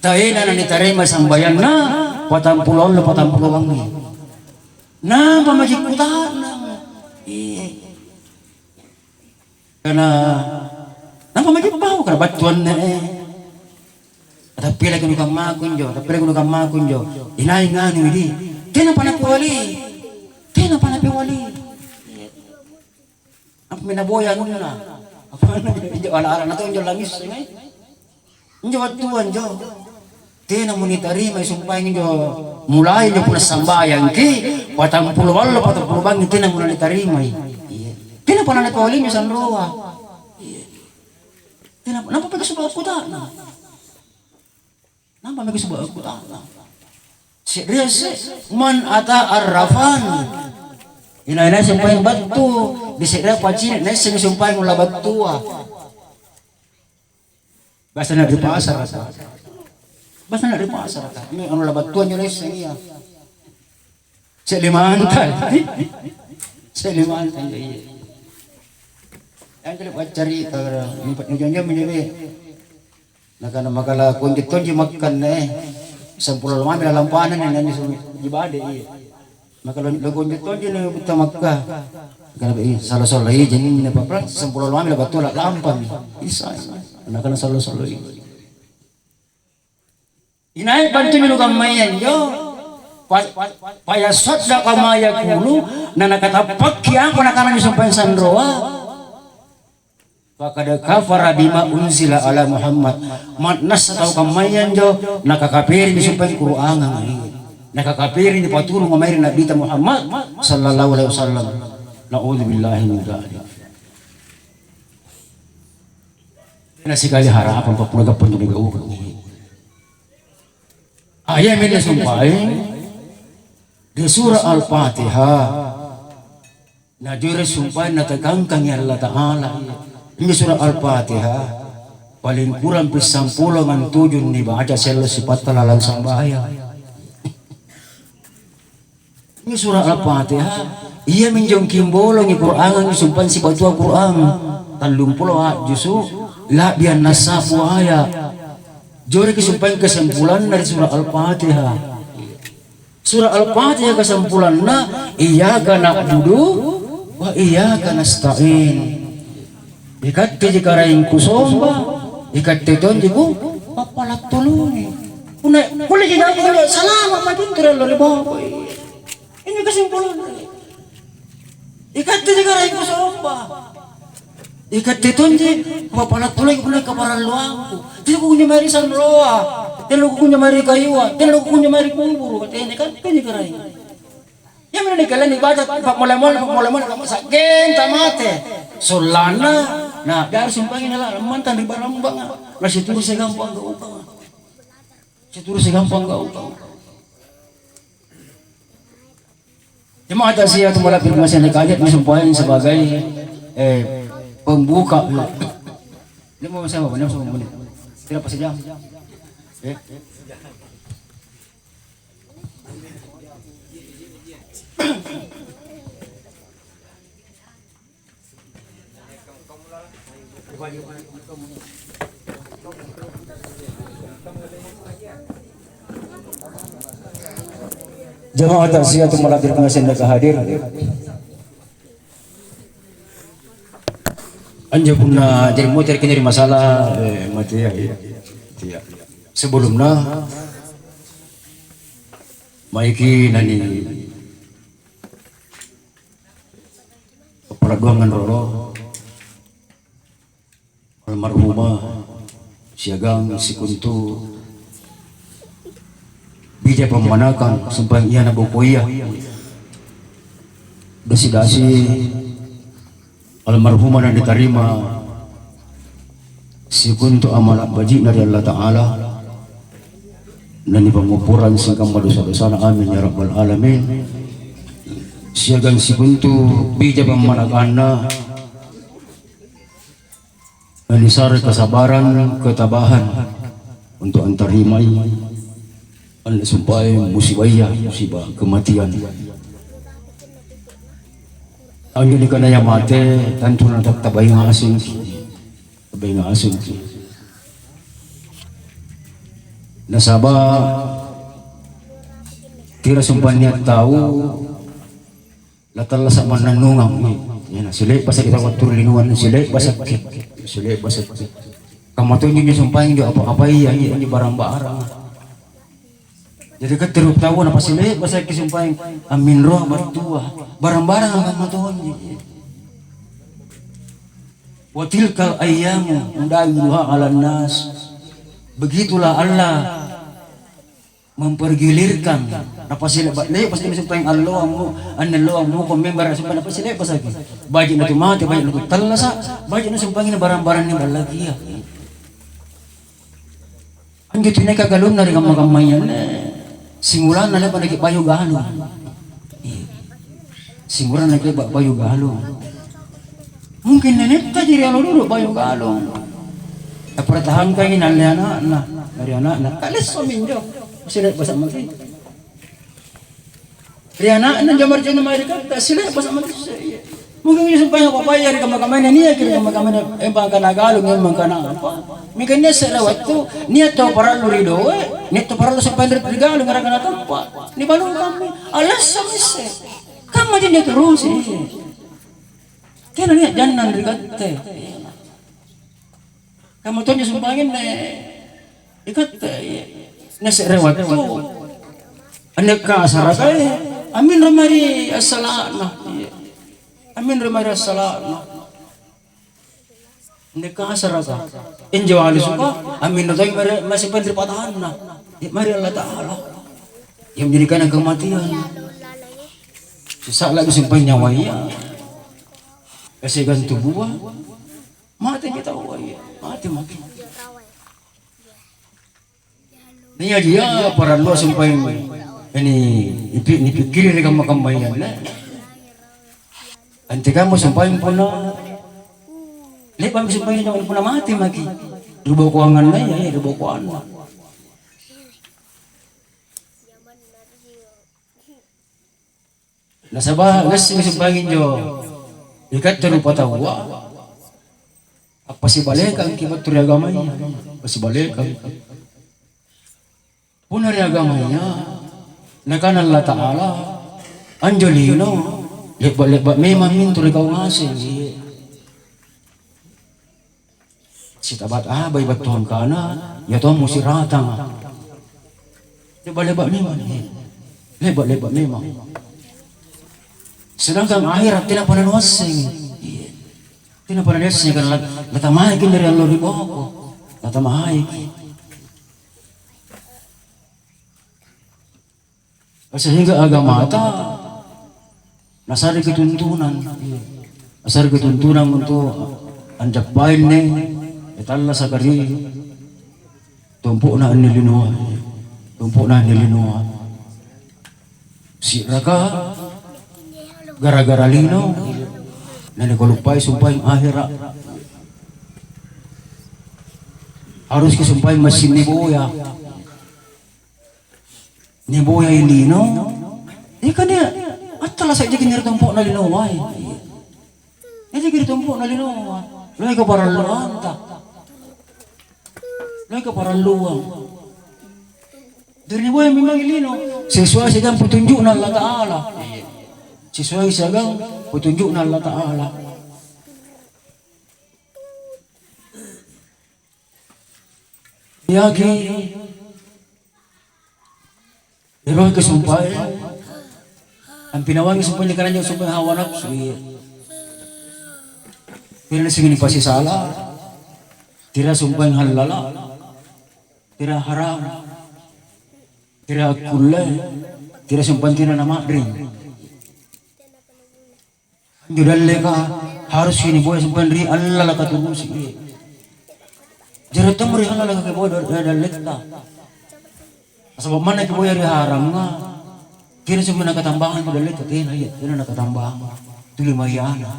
Taena nanitarima sambayanna patampulo allo, patampulo bangngi. Nampa maki' kuta'nang. Iya. Kana, nampa maki' pau kana battuanna, eh. Tappilaki nukammaku injo, tappilaki nukammaku injo. Inai nganu di. Tenapa napewali. Tenapa napewali. Apa mena boya anunna? Apa injo ala-ala na to injo langissengi, eh? Injo wattua injo. Tenamo nitarimai sumpaeng injo. Mulai injo punna sambayangki, patampulo allo, patampulo bangngi tenamo nanitarimai. Iya. Tenapa nanapawali injo sanroa. Iya. Tenapa, nampa paki suba' kuta'nang. Nampa maki suba' kuta'nang. Se'rea se-, man ata arrafan. Inai-nai sumpaeng battu, di se'rea pacini', naissengi sumpaeng anu labattua. Biasana ri pasaraka. Biasana ri pasaraka. Ini anu labattua injo naisseng iya. Se'limanta. Se'limanta injo iya. Yang kena paccarita, nujanjang menyewe. Nakana, "Makala konjo tonji makkanna, eh." Sampulo lomami lalampana ni nani sumi ibade, iya. Maka lo, lo gonjo tonjo ni butta Makkah. Kana be, iya, salo-salo, iya, jadi ni apa, sampulo lomami la battu la lampami. Isa, iya. Nakana salo-salo, iya. Inai bantu ni lugammaya injo. Pa-, pa-, paya saddaqa ma yaqulu, na nakatappakki apa nakana ni sumpaeng sanroa. Faqad kafara bima unzila ala Muhammad. Ma'nassa tau kammaya anjo, nakakaperimi sumpaeng Qur'anga mae. Nakakaperimi paturunga mae ri Nabita Muhammad sallallahu alaihi wasallam. Na'udzubillahi min dzalik. Tena sikali harapang pappuna gappang tunigaukang. Ayami sumpaeng di surah Al-Fatihah. Najoreng sumpaeng natekangkangi Allata'ala. Injo surah Al-Fatihah, paling kurang pi sampulo ngantuju nibaca siallo sipatta lalang sambayang. Injo surah Al-Fatihah, iaminjo kimbolongi Qur'angang sumpaeng sibatua Qur'an. Tallumpulo a'jusu, la'bi annassapu aya. Joreki sumpaeng kesimpulanna ri surah Al-Fatihah. Surah Al-Fatihah kasampulanna, "Iyyaka na'budu wa iyyaka nasta'in." Ikatteji Karaeng kusomba, ikatte tonji ku pappala' tulungi. Punna kulleki gau' salama' maki' tu riallo ri bokoi. Ini kasimpulanna. Ikatte ji Karaeng kusomba. Ikatte tonji kupappala' tulungi punna kaparalluangku. Tena kukunjo mae ri sanroa, tena kukunjo mae ri kayua, tena kukunjo mae ri kuburu', katena ikatte ji Karaeng. Iami nikellai nibaca pammula-mula, pammula-mula, sa'genna mate. Sollanna, na biar sumpangi nala mantang ri barambanga. Na situru' sigampang gaukanga. Situru' sigampang gaukanga. Jemaah takziah, terima kasih, dikasih hadir, disumpahin sebagai, eh, pembuka. Ini mau siapa? Ini mau siapa? Tidak pas jam. Eh. Jamaah takziah tu malakir pengasih naka hadir. Anjo punna jari motor kini ri masalah, eh, mati ya, iya. Iya. Sebelumna, maiki nani Appala' doangang rolo almarhumah siagang sikontu bija pammanakang sumpaeng ia nabokoia. Dasi-dasi almarhumah na nitarima sikontu amala' baji'na ri Allata'ala, na nipangngoporang sikamma dosa-dosana. Amin ya rabbal alamin. Siagang sikontu bija pammanakanna, na nisare kasabarang, ketabahan untuk antarimai anne sumpaeng musibaya, musibah kematian. Anjo nikanaya mate, tantu natattabai ngasengki. Tabai ngasengki. Nasaba' tena sumpaeng nia' tau latallasa' mannannungang. Iya, nasile'basaki tau wattu ri linoa, nasile'basaki. Nasile'basaki. Kamma tonji injo sumpaeng injo apa-apai, anjo, anjo barang-barang. Jadi katte rupataua napasile'basaki sumpaeng amminroa battua, barang-barang kamma tonji. Wa tilkal ayyamu nudawiluha 'alan nas. Begitulah Allah mempergilirkan. Napasile'ba-, le'basaki sumpaeng alloang mo-, anne alloang moko membara sumpaeng napasile'basaki. Baji'na tu mate, baji'na tu tallasa', baji'na sumpaeng barang-baranna ballakia. Anjo tuniaka galunna ri kamma-kammaya anne, simulana le'ba' naki' bayu galung. Iya. Simulana naki' ba-, bayu galung. Mungkin nenettaji ri allo dulu bayu galung. Tapertahankangi nalle ana'na, dari ana'na. Kalessomi injo. Sile'basa' maki'. Ri ana'na anjo marjona mae ri katte, sile'basa' maki' isse, iya. Mungkin sumpaeng apa-apaya ri kamma-kammana niaki ri kamma-kammana, eh, mangkana galung, eh, mangkana apa. Mingka nia' se're wattu, nia' tau parallu ri doe', nia' tau parallu sumpaeng ri, ri galung, garaga natappa'. Nibalukammi, alessang isse. Kammaji niturusi. Tena nia' jannang ri katte. Kamma tonjo sumpaenna ikatte, iya. Na se're wattu anne kasaraka, eh, amminro mae ri assala'na. Iya. Amminro mae ri assala'na. Anne kasaraka. Injo alusuka, amminro tongi mae ri, mae sumpaeng ri patahanna. Iya, mae ri Allata'ala. Yang menjadikan kematian. Sesa'laki sumpaeng nyawaya. Kasiagang tubua. Matemi taua, iya. Mate maki. Nia' ji ia parallua sumpaeng ini nipi-, nipikkiri ri kamma-kammaya anne. Antekamma sumpaeng punna le'ba'mi sumpaeng punna mate maki. Ribokoanganna, iya, iya, ribokoanna. Nasaba' ngassengi sumpaeng injo ikatte rupataua, appasibalekangki battu ri agamaya, appasibalekangki. Punna ri agamaya, Nakana Allata'ala, anjo lino le'ba'-le'ba' memang mintu ri kau ngaseng. Sitabat abai battu angkana, ia tommo siratanga. Le'ba'-le'ba' memang, eh. Le'ba'-le'ba' memang. Sedangkan ahera' tenapa nanuassengi. Iya. Tenapa nanuassengi karena la-, latamaiki ri allo ri boko. Latamaiki. Sehingga agamata nasareki tuntunan, iya. Nasareki tuntunan untu' anjappainne tallasaka ri tompo'na anne linoa, tompo'na anne linoa. Si'raka gara-gara lino, nanikaluppai sumpaeng ahera'. Haruski sumpaeng massing niboya. Niboyai lino, eh, kan ia, attallasa' jaki ri tompo'na linoa. Ia jaki ri tompo'na linoa. Loeka paralluanta. Loeka paralluang. Jari niboya memang lino sesuai siagang petunjukna Allata'ala. Sesuai siagang petunjukna Allata'ala. Iaki, eroki sumpae, ampinawangi sumpae nikanaya sumpae hawa nafsu, iya. Tena sing nipasisala, tena sumpae hallala, tena haram, tena akkulle, tena sumpae tena nama'ring. Anjo dalleka haruski niboya sumpaeng ri allalaka turusi. Jari tommo ri allalaka kiboya da-, dalletta. Nasaba' manna kiboya ri haranga, tena summa nakatambangang ri dalletta, tena, iya, tena nakatambangang. Tuli mayana.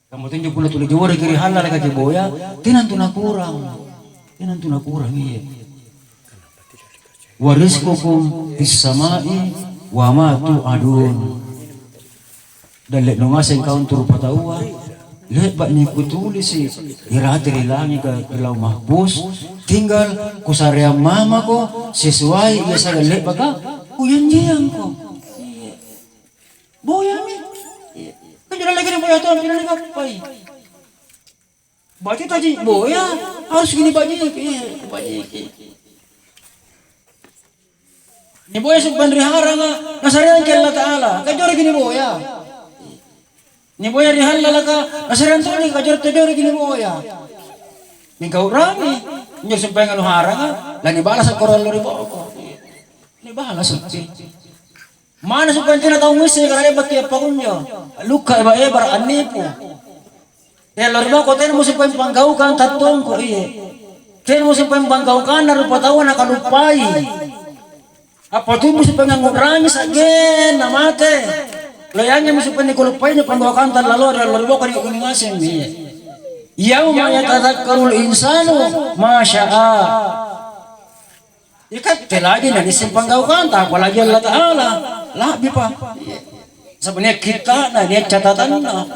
Kamma tonjo punna tuli joreki ri hallalaka kiboya, tena antu nakurang. Tena antu nakurang, iya. Wa rizqukum fis sama'i wa ma tu'adun. Dalle'nu ngaseng kau antu rupataua, le'ba' nikutulisi' irate ri langika ri Lauh Mahfuz, tinggal kusareang mamako sesuai ia siagang le'baka kujanjiangko. Boyami. Kan jolo lagi niboya tong, pinanigappai. Baju taji boya, harus gini bajiki, iya, bajiki. Niboya sumpaeng ri haranga, nasareangki Allata'ala, kajoreki niboya. Niboya ri hallalaka, nasareang tongi kajore-, kajoreki niboya. Mingka u'rangi, injo sumpaeng anu haranga, lanibalasa' koro allo ri boko. Nibalasaki. Manna sumpaeng tena tau ngisseng karaeng battu appakunjo. Lukka eba-ebara', annipu. Ri allo ri boko tenamo sumpaeng panggaukang tattongko, iya. Tenamo sumpaeng panggaukanna rupataua nakaluppai. Appatumbu sumpaeng angngu'rangi sa'genna mate. Loyangngi sumpaeng nikaluppai panggaukanna tallaloa ri allo ri boko ri kunni ngasemmi. Yauma yatadzakkarul insanu ma syaa. Ikatte lagi nanisseng panggaukanta, apalagi Allata'ala. La'bipa. Saba' nia' kitta'na, nia' catatanna.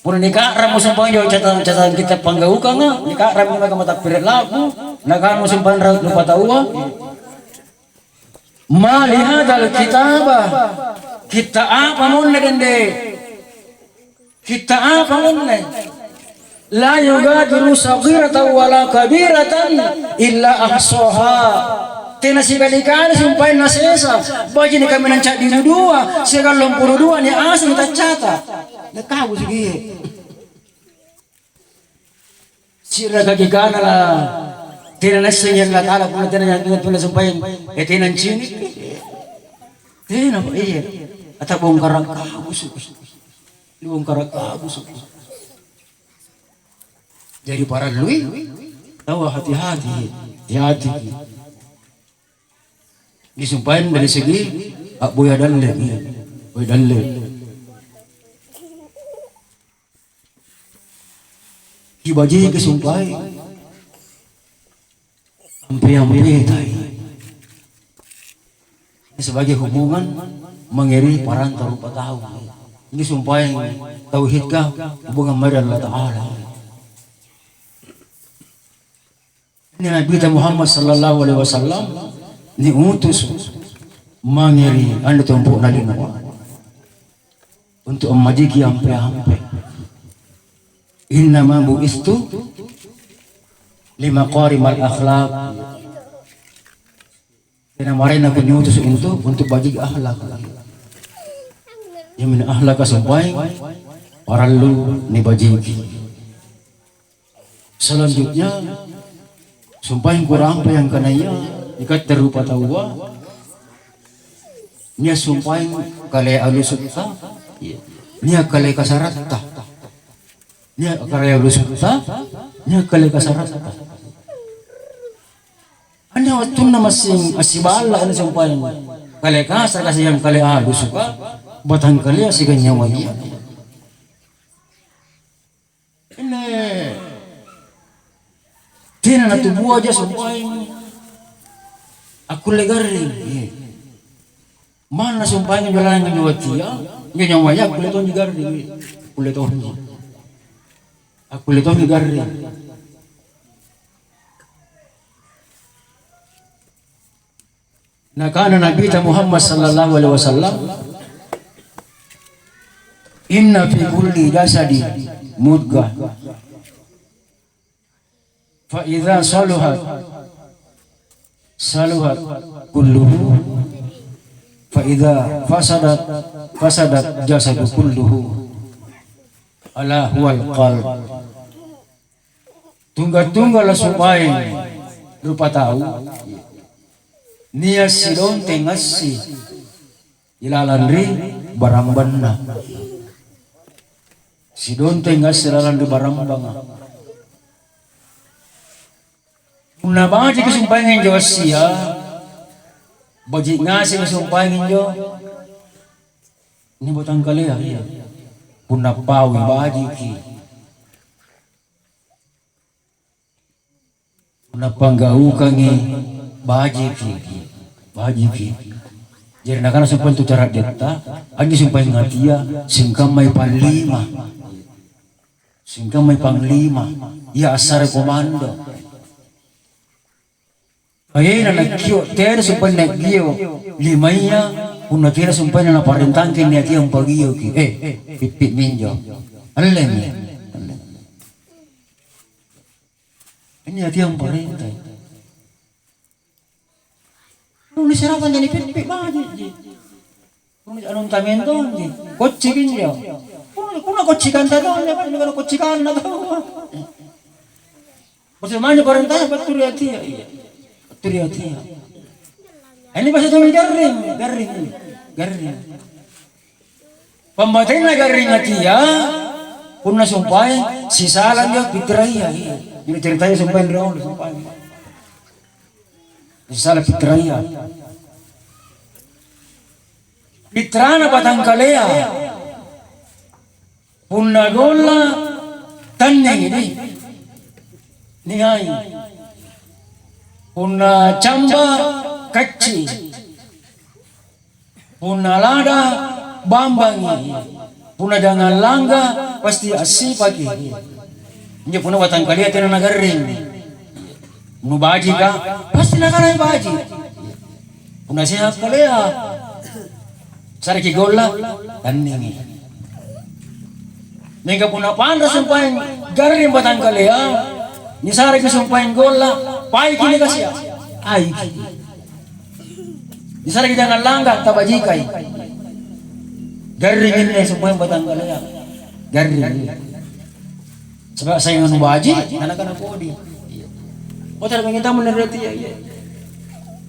Punna nika'ramo sumpaeng anjo catatan-catatan kitta' panggaukanga, nika'ramo maka matappere' la'bu, nakana sumpaeng rupataua, "Ma li hadzal kitaba?" Kitta' apa monne dende? Kitta' apa monne? "La yughadiru shaghiratan wala kabiratan illa ahshaha." Tena sikali-kali sumpaeng nasesa, baji' nikaminang ca'di ri dua, siagang lompo ri dua niaseng taccata. Nakabu sikie. Siraka kikana la tena naissengi Allata'ala punna tena, tena, tena sumpaeng, eh, tena ncini'. Tena, iya. Ata bongkara' kabusu'. Dibongkara' kabusu'. Jari parallui taua hati-hati, hati-hati. Disumpaeng dari segi a'boya dalle, iya. Boya dalle. Kibajiki sumpaeng. Ampe-ampetai. Sebagai hubungan mange ri paranta rupatau. Ini sumpaeng tauhidka hubungan mae ri Allata'ala. Ini Nabita Muhammad sallallahu alaihi wasallam niutus mange ri anne tompo'na linoa. Untu' ammajiki ampe-ampe. Innama bu'istu limakarimal akhlak. Tena maraenna kuniutus untu', untu' bajiki akhlak. Iaminjo akhlaka sumpaeng parallu nibajiki. Selanjutnya, sumpaeng kurampe angkanaya ikatte rupataua, nia' sumpaeng kale alusutta, nia' kale kasaratta. Nia' kale alusutta, nia' kale kasaratta. Anne wattunna massing assiballa' anne sumpaeng kale kasara, siagang kale alusuka, batangkalea siagang nyawaya. Inne tena natubuaja sumpaeng akkulle garring. Manna sumpaeng injo lalang injo wattia, injo nyawaya akkulle tonji garring. Akkulle tonji. Akkulle tonji garring. Nakana Nabita Muhammad sallallahu alaihi wasallam, "Inna fi kulli jasadi mudghah, fa idza saluhat, saluhat kulluhu, fa idza fasadat, fasadat jasadu kulluhu, ala huwal qalb." Tungga-tunggala sumpaeng rupatau, nia' sidonteng assi ilalang ri barambanna. Sidonteng assi ilalang ri barambanga. Punna bajiki sumpaeng injo assia, baji' ngaseng sumpaeng injo. Ini batangkalea, iya. Punna paui bajiki. Punna panggaukangi, bajiki, bajiki. Jari nakana sumpaeng tu cara'detta, anjo sumpaeng atia, singkammai panglima. Singkammai panglima. Ia assare komando. Kayena nakio', tena sumpaeng nakio' limaya, punna tena sumpaeng naparentangki niatia ampagioki. Eh, pippi minjo. Allemi. Allemi. Ini ati yang parentai. Lu ni serapa jadi pippi baji ji. Lu ni anunta mentong ji. Kocci kinjo. Kuna kocci kanta dong, ya kan, kocci kanna tau. Maksud mana parentanya, betul ya tia. Iya. Betul ya tia. Ini bahasa tong garring, garring, garring. Pammatena garring atia, punna sumpaeng, sisala injo pikkiraya, iya. Jadi ceritanya sumpaeng riolo, sumpaeng. Sisala pikkiraya. Pikkirana batangkalea. Punna golla, tannengi deh. Niai. Punna camba, kacci. Punna lada, bambangi. Punna jangang langga, pasti assipaki. Injo punna batangkalea tena nagarring. Nubajika, pasti nakana baji. Punna seha' kalea, sareki golla, tanningi. Mingka punna panra sumpaeng garring batangkalea, nisareki sumpaeng golla, paiki nikasia. Aiki. Nisareki jangang langga, tabajikai. Garring inne sumpaeng batangkalea. Garring. Saba' saeng anu baji', nanakana kodi. Iya. Kota mangitamo nerati ya, iya.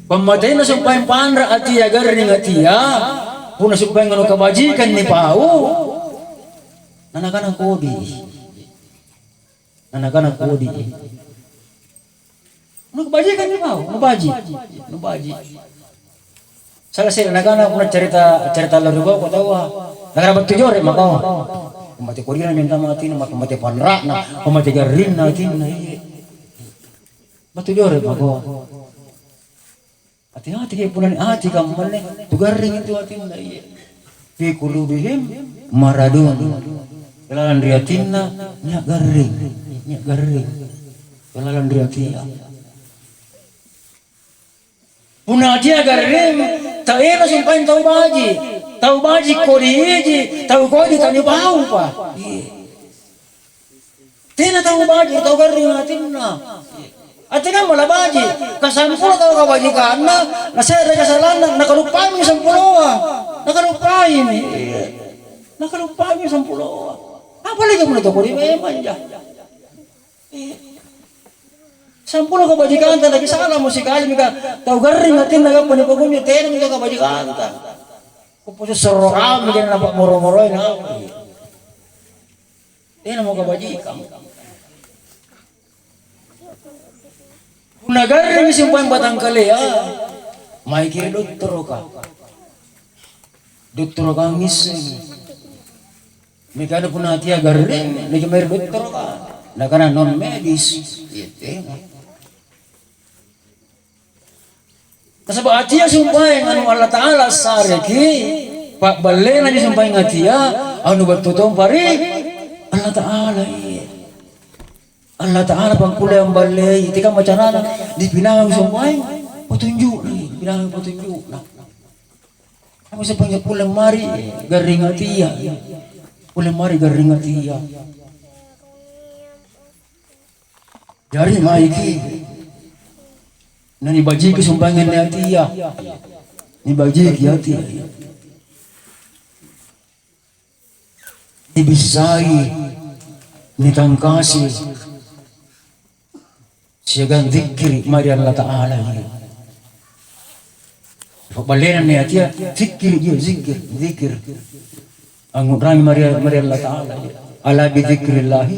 Pammatena sumpaeng panra atia, garring atia, punna sumpaeng anu kabajikang nipau, nanakana kodi. Nanakana kodi. Nubajikang nipau, nubaji. Nubaji. Sala se're nakana punna carita, carita lari boko taua. Nakana battu jore' mako. Pamate kodina minta matina, pamate panra'na, pamate garrinna atinna, iya. Battu jore' mako. Hati-hati ke punna niati kammanne, tugarring itu atinna, iya. Fi qulubihim maradun. Ilalang ri atinna, nia' garring, nia' garring. Ilalang ri atia. Punna atia garring, taero sumpaeng tau baji'. Tau baji' kodi iji, tau kodi tanipaupa. Iya. Tena tau baji', tau garring atinna. Atinna mala baji', kasampulo tau kabajikanna, na se're kasalanna, nakaluppaimi sampuloa. Nakaluppaimi. Nakaluppaimi sampuloa. Apalagi punna tau kodi memang ja. Sampulo kabajikanta, nakisala mo sikali mingka tau garring atinna gappa nipakunjo, tena mingka kabajikanta. Kupusu sorokami kena nampa moro-moroi na. Tena mo kabajikang. Punna garring sumpaeng batangkalea, maiki ri dottoroka. Dottoroka ngissengi. Mingka punna atia garring, niki mae ri dottoroka. Nakana non medis. Iya, tena. Nasaba' atia sumpaeng anu Allata'ala assareki, pa'ballenaji sumpaeng atia anu battu tompa ri Allata'ala, iya. Allata'ala pangkulle amballei, tekamma carana dipinawang sumpaeng patunju'na, dipinawang patunju'na. Apa sumpaeng kulle mari garring atia, kulle mari garring atia. Jari maiki nanibajiki sumpaeng anne atia. Nibajiki atia. Nibissai, nitangkasi siagang zikkiri' mae ri Allata'ala. Pa'ballena anne atia, zikkiri', iya, zikir, zikir. Angngu'rangi mae ri, mae ri Allata'ala. Ala bidzikrillahi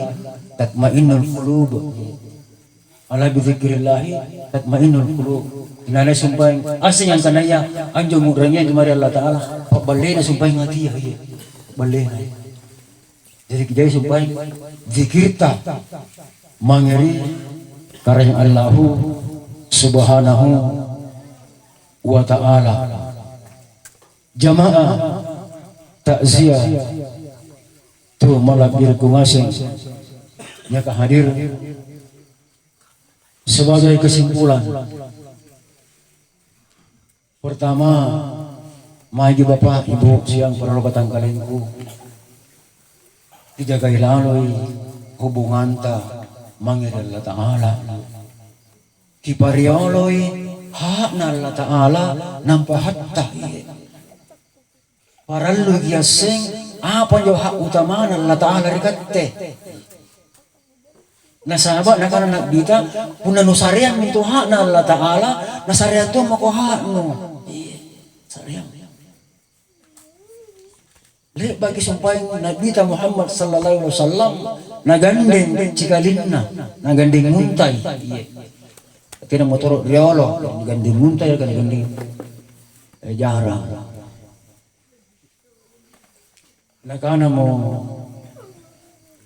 tatmainnul qulub. Ala bidzikrillahi tatmainnul qulub. Inai sumpaeng aseng angkanaya anjo ngu'rangi anjo mae ri Allata'ala, pa'ballena sumpaeng atia, iya. Pa'ballena. Jadi, jadi sumpaeng zikirta mange ri Karaeng Allahu Subhanahu wa Ta'ala. Jama'ah takziah tu mala'biriku ngaseng niaka hadir. Sebagai kesimpulan, pertama, maegi Bapa', Ibu, siagang para batangkalengku, kijagai laloi hubunganta mange ri Allata'ala. Kiparioloi ha'na Allata'ala, nampa hatta, iya. Paralluki asseng apa anjo hak utamana Allata'ala ri katte. Nasaba' nakana Na'bita, punna nusareang mintu ha'na Allata'ala, nasareang tommako ha'nu. Iya, sareang. Le'baki sumpaeng Na'bita Muhammad sallallahu alaihi wasallam nagandeng cikalinna, nagandeng nguntai. Iya. Tena motoro' riolo, nagandeng nguntai, nagandeng, eh, jarang. Nakanamo,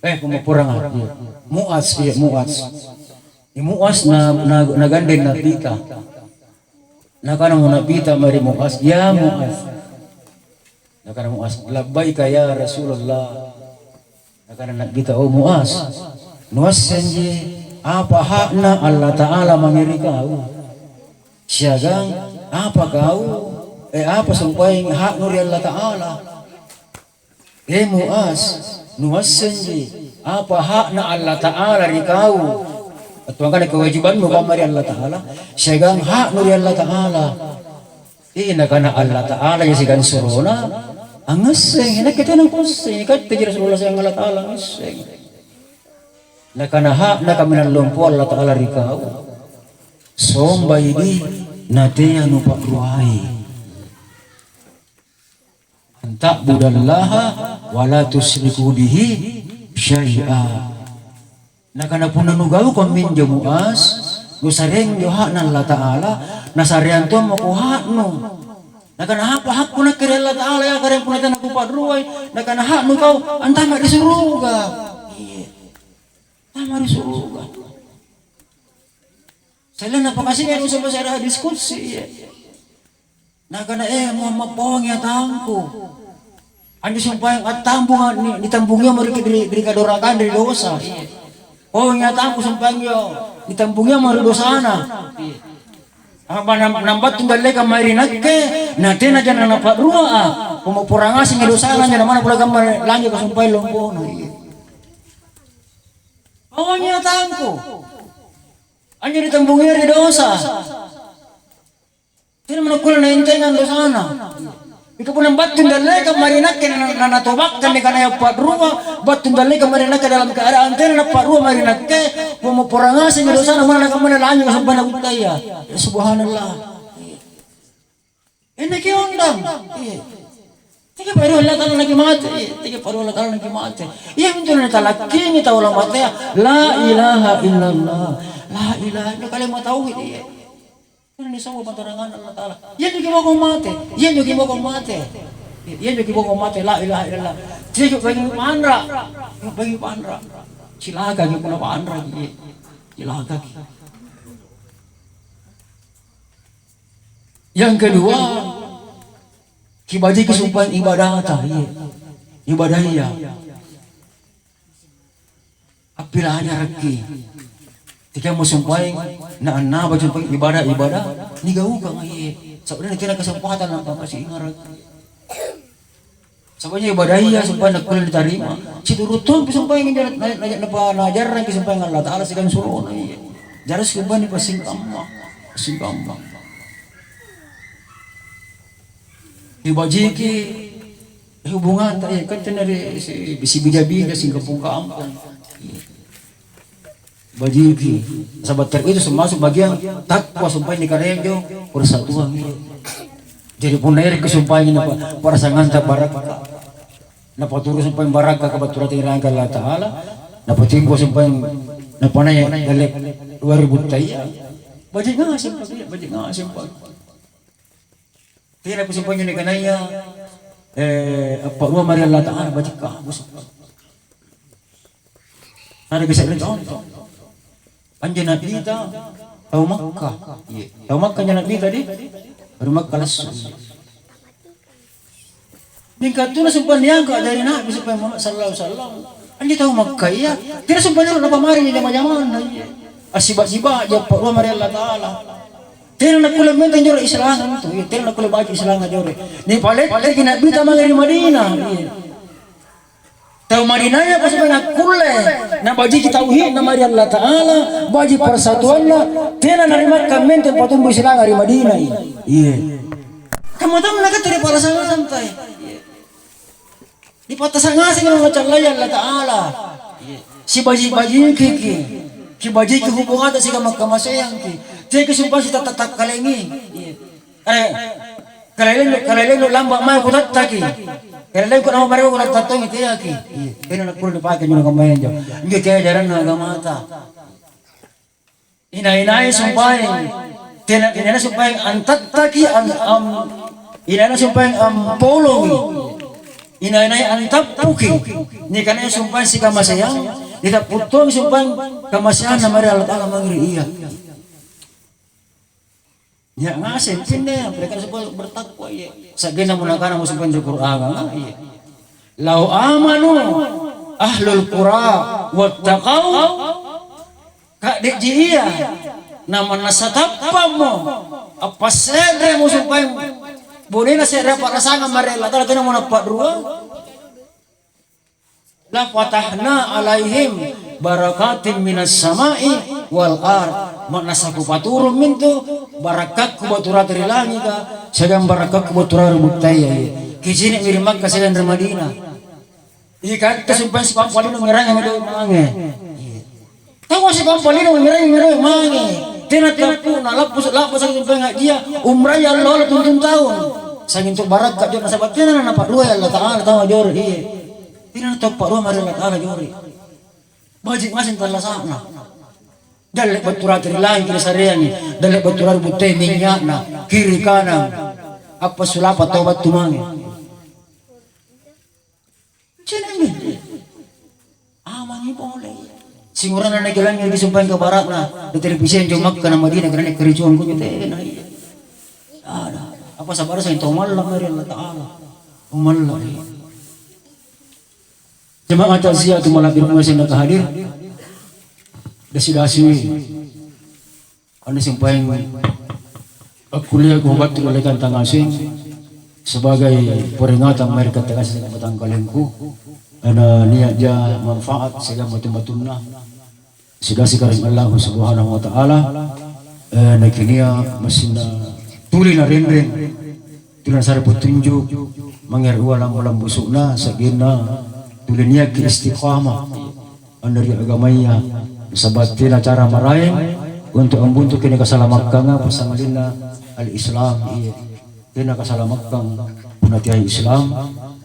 eh, kumapuranga, iya. Muaz, iya, Muaz. I Muaz na, na, nagandeng Na'bita. Nakanamo Nabita mae ri Muaz, "Ya Muaz." Nakana Muaz, "Labbaika ya Rasulullah." Nakana Nabita, "Oh Muaz, nuassenji apa hakna Allata'ala mange ri kau? Siagang apa kau, eh, apa sumpaeng haknu ri Allata'ala?" "Eh Muaz, nuassenji apa hakna Allata'ala ri kau? Attuangkana kewajibannu kamma ri Allata'ala, siagang haknu ri Allata'ala." Eh, nakana Allata'ala ya siagang surona, "Angngasseng, nakke tena kuasseng, ikatteji Rasulullah siagang Allata'ala angngasseng." Nakana, "Hakna kaminang lompo Allata'ala ri kau, sombai di, natea nupa'ruai." "Anta'budallaha wa la tusyriku bihi syai'a." Nakana, "Punna nugaukang minjo Muaz, nusareang jo hakna Allata'ala, nasareang tommako haknu." Nakana, "Apa hakku nakke ri Allata'ala, ya karaeng punna tena kupa'ruai?" Nakana, "Haknu kau antama ri suruga." Iya. Tama ri suruga. Sallena pakasingara usung bahasa hadis qudsi, iya. Nakana, "Eh, Muhammad, pawangi atangku. Anjo sumpaeng attambunga ni-, nitambungiamo ri, ri, ri kadorakang, ri dosa. Pawangi atangku sumpaeng yo nitambungiamo ri dosana." Apa nam-, nambattu dallekang mae ri nakke, na tena jana napa'ruaa. Pamopporang ngasengi dosana, jana mana pole kamma lanjaka sumpaeng lompona. Iya. Pawangi atangku. Anjo nitambungia ri dosa. Tena nakkulle naentengang dosana. Mingka punna battu ndallekang mae ri nakke na, na, na, natobakkanni kanaya pa'rua, battu ndallekang mae ri nakke dalam keadaan tena napa'rua mae ri nakke, pamopporang ngasengi dosana, mana kammana lanjaka sampai nabuttaya. Ya, subhanallah. Enaki ondang. Iya. Teke pa'rua Allata'ala naki mate. Iya, teke pa'rua Allata'ala naki mate. Iya, mintu na nitalakkingi tau lamatea, "La ilaha illallah." La ilaha illallah, kalimat tauhid, iya. Tena nisambu pantaranganna Allata'ala. Iyanjo kiboko mate. Iyanjo kiboko mate. Iyanjo kiboko mate, la ilaha illallah. Ceko bagi panra. Bagi panra. Cilakaki punna panraki. Cilakaki. Yang kedua, kibajiki sumpaeng ibadata, iya. Ibadaya. Appilajarakki. Tekammo sumpaeng, na annaba sumpaeng ibadah-ibadah nigaukang, iya. Sebenarnya tena kesempatan nampa kasi ingarakki. Saba'na ibadaya sumpaeng nakkulle nitarima. Situru' tompi sumpaeng injo na-, na-, na-, napa-, najarrangki sumpaeng Allata'ala siagang surona, iya. Jari sumpaeng nipassingkamma, passingkamma. Nibajiki hubunganta, iya, kan tena ri si, sibija-bija singkampong-kampong. Iya. Bajiki. Nasaba' ter-, itu termasuk bagian takwa sumpaeng nikanaya anjo persatuan, iya. Jari punna erekki sumpaeng napa-, parasanganta barakka'. Napaturu' sumpaeng barakka' kabattuang ri Allata'ala, napatimbo sumpaeng napanai dalle' dua ribu taya. Baji' ngaseng, Pak, iya, baji' ngaseng, Pak. Tena kusumpaengi nikanaya, eh, appa'rua mae ri Allata'ala, bajikka', bosokka'. Ada se're conto. Anjo Nabita tau Makkah. Iya. Tau Makkah anjo Nabita di, ri Makkah lassu. Mingka tuna sumpaeng niangka' a'jari Nabi sumpaeng Muhammad sallallahu alaihi wasallam. Anjo tau Makkah iya, tena sumpaeng napamari jama-jamanna iya. Assiba'-siba' appa'rua mae ri Allata'ala. Tena nakkulle menteng jolo Islanga antu, iya, tena nakkulle baji' Islanga jolo. Nipaletteki Nabita mange ri Madinah, iya. Tau Madinaya apa supaya nakkulle nabajiki tauhidna mae ri Allata'ala, baji' persatuanna, tena na ri Makkah menteng patumbu Islanga ri Madinah, iya. Iya. Kamma tau nakatte ri pa'rasanganta, iya. Nipattasa' ngasengi naung Nacallai Allata'ala. Sibaji'-bajikiki. Kibajiki hubunganta sikamma-kamaseangki. Teaki sumpaeng sitatta-takkalengi. Eh, kalailennu, kalailennu lamba' mae kutattaki. Kalailengku lamba' mae kutatta tongi teaki. Tena nakkulle nipake anjo kammaya anjo. Injo teai ajaranna agamata. Inai-nai sumpaeng, tena, inai-nai sumpaeng antattaki, am-, am-, inai-nai sumpaeng ampolongi, inai-nai antappuki, nikanaya sumpaeng sikamaseang, nitappu' tongi sumpaeng kamaseanna mae ri Allata'ala mange ri ia. Nia' ngaseng pinne, mereka sebut bertakwa, iya. Sa'genna mo nakana musuh panjo Qur'an, ah, iya. "Lau amanu ahlul qura wattaqau," ka'diji iya, namanna satappa'mo, appasse're musuh paeng bonena se're pa'rasangang mae ri Allata'ala, tena mo nappa'rua. "La fatahna alaihim barakatim minas sama'i wal ard." Ma'nassa kupaturung mintu barakkakku battu rate ri langika, siagang barakkakku battu rate ri buttaya. Kicini'mi ri Makkah siagang ri Madinah. Ikatte sumpaeng sipampalino ngerangi doe' mange. Taua sipampalino ngerangi doe' mange. Tena tappu'na lappusu-, lappasaki sumpaeng hajia, umraya allo-allo tuntung taung. Sanging tu barakka' jo nasaba' tena napa'ruai Allata'ala tau ajore', iya. Tena natau pa'rua mae ri Allata'ala jore'. Baji' ngaseng tallasa'na. Dalle' battu rate ri langika nisareangi, dalle' battu rate ri buttaya minynya'na, kiri kanang. Appasulapa' tau battu mange. Cini'mi. Amangi pole. Singurana nakilangi ri sumpaeng kabara'na, ri televisi anjo Makkah na Madinah, karaeng kericuang kunjo tena, iya. Ada. Apa sabara sai tau malla' mae ri Allata'ala. Tau malla', iya. Jamaah takziah tu mala'birunga sing nakahadir. Dasi-dasi. Anne sumpaeng akkullea kubattu ri dallekang tangngaseng sebagai peringatan mae ri katte ngaseng batangkalengku. Ana nia'ja manfaat siagang matu-matunna. Sidasi Karaeng Allahu Subhanahu wa Ta'ala, eh, nakinia' massinna tuli narenreng, tuli nasare petunjuk, mange ri lambu-lambusu'na, sa'genna tuli nia'ki istiqamah anne ri agamaya, nasaba' tena cara maraeng untu' ambuntuki nikasalamakkanga, passangalinna al-Islam, iya. Tena kasalamakkang punna teai Islam,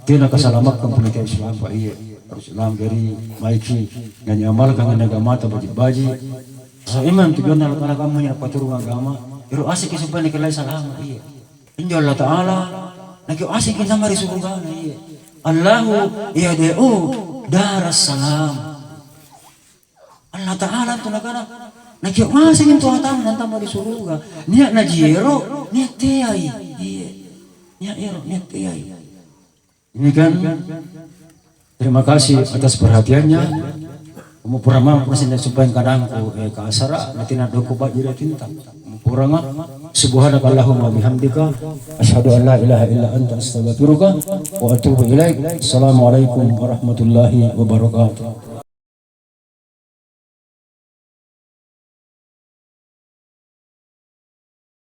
tena kasalamakkang punna teai Islam, Pak, iya. Harus Islam, jadi maeki nanyamalkang anne agamata baji'-baji'. Sa imang tujuanna Allata'ala kammanya nappaturung agama, ero' aseki supaya nikellai salama', iya. Injo Allata'ala, nakio' aseki antama' ri surugana, iya. Allahu yad'u daras salam. Allata'ala antu nakana, nakio' ngaseng antu atanna antama' ri suruga. Nia' naji ero', nia' teai. Iya. Nia' ero', nia' teai. Demikian, terima kasih atas perhatiannya. Umupurang mamo sinde sumpaeng kanangku, eh, kasara', natina doko ba'ji ri atinta. Umupuranga, subhanakallahumma bihamdika, asyhadu an la ilaha illa anta, astaghfiruka wa atubu ilaik. Assalamualaikum warahmatullahi wabarakatuh.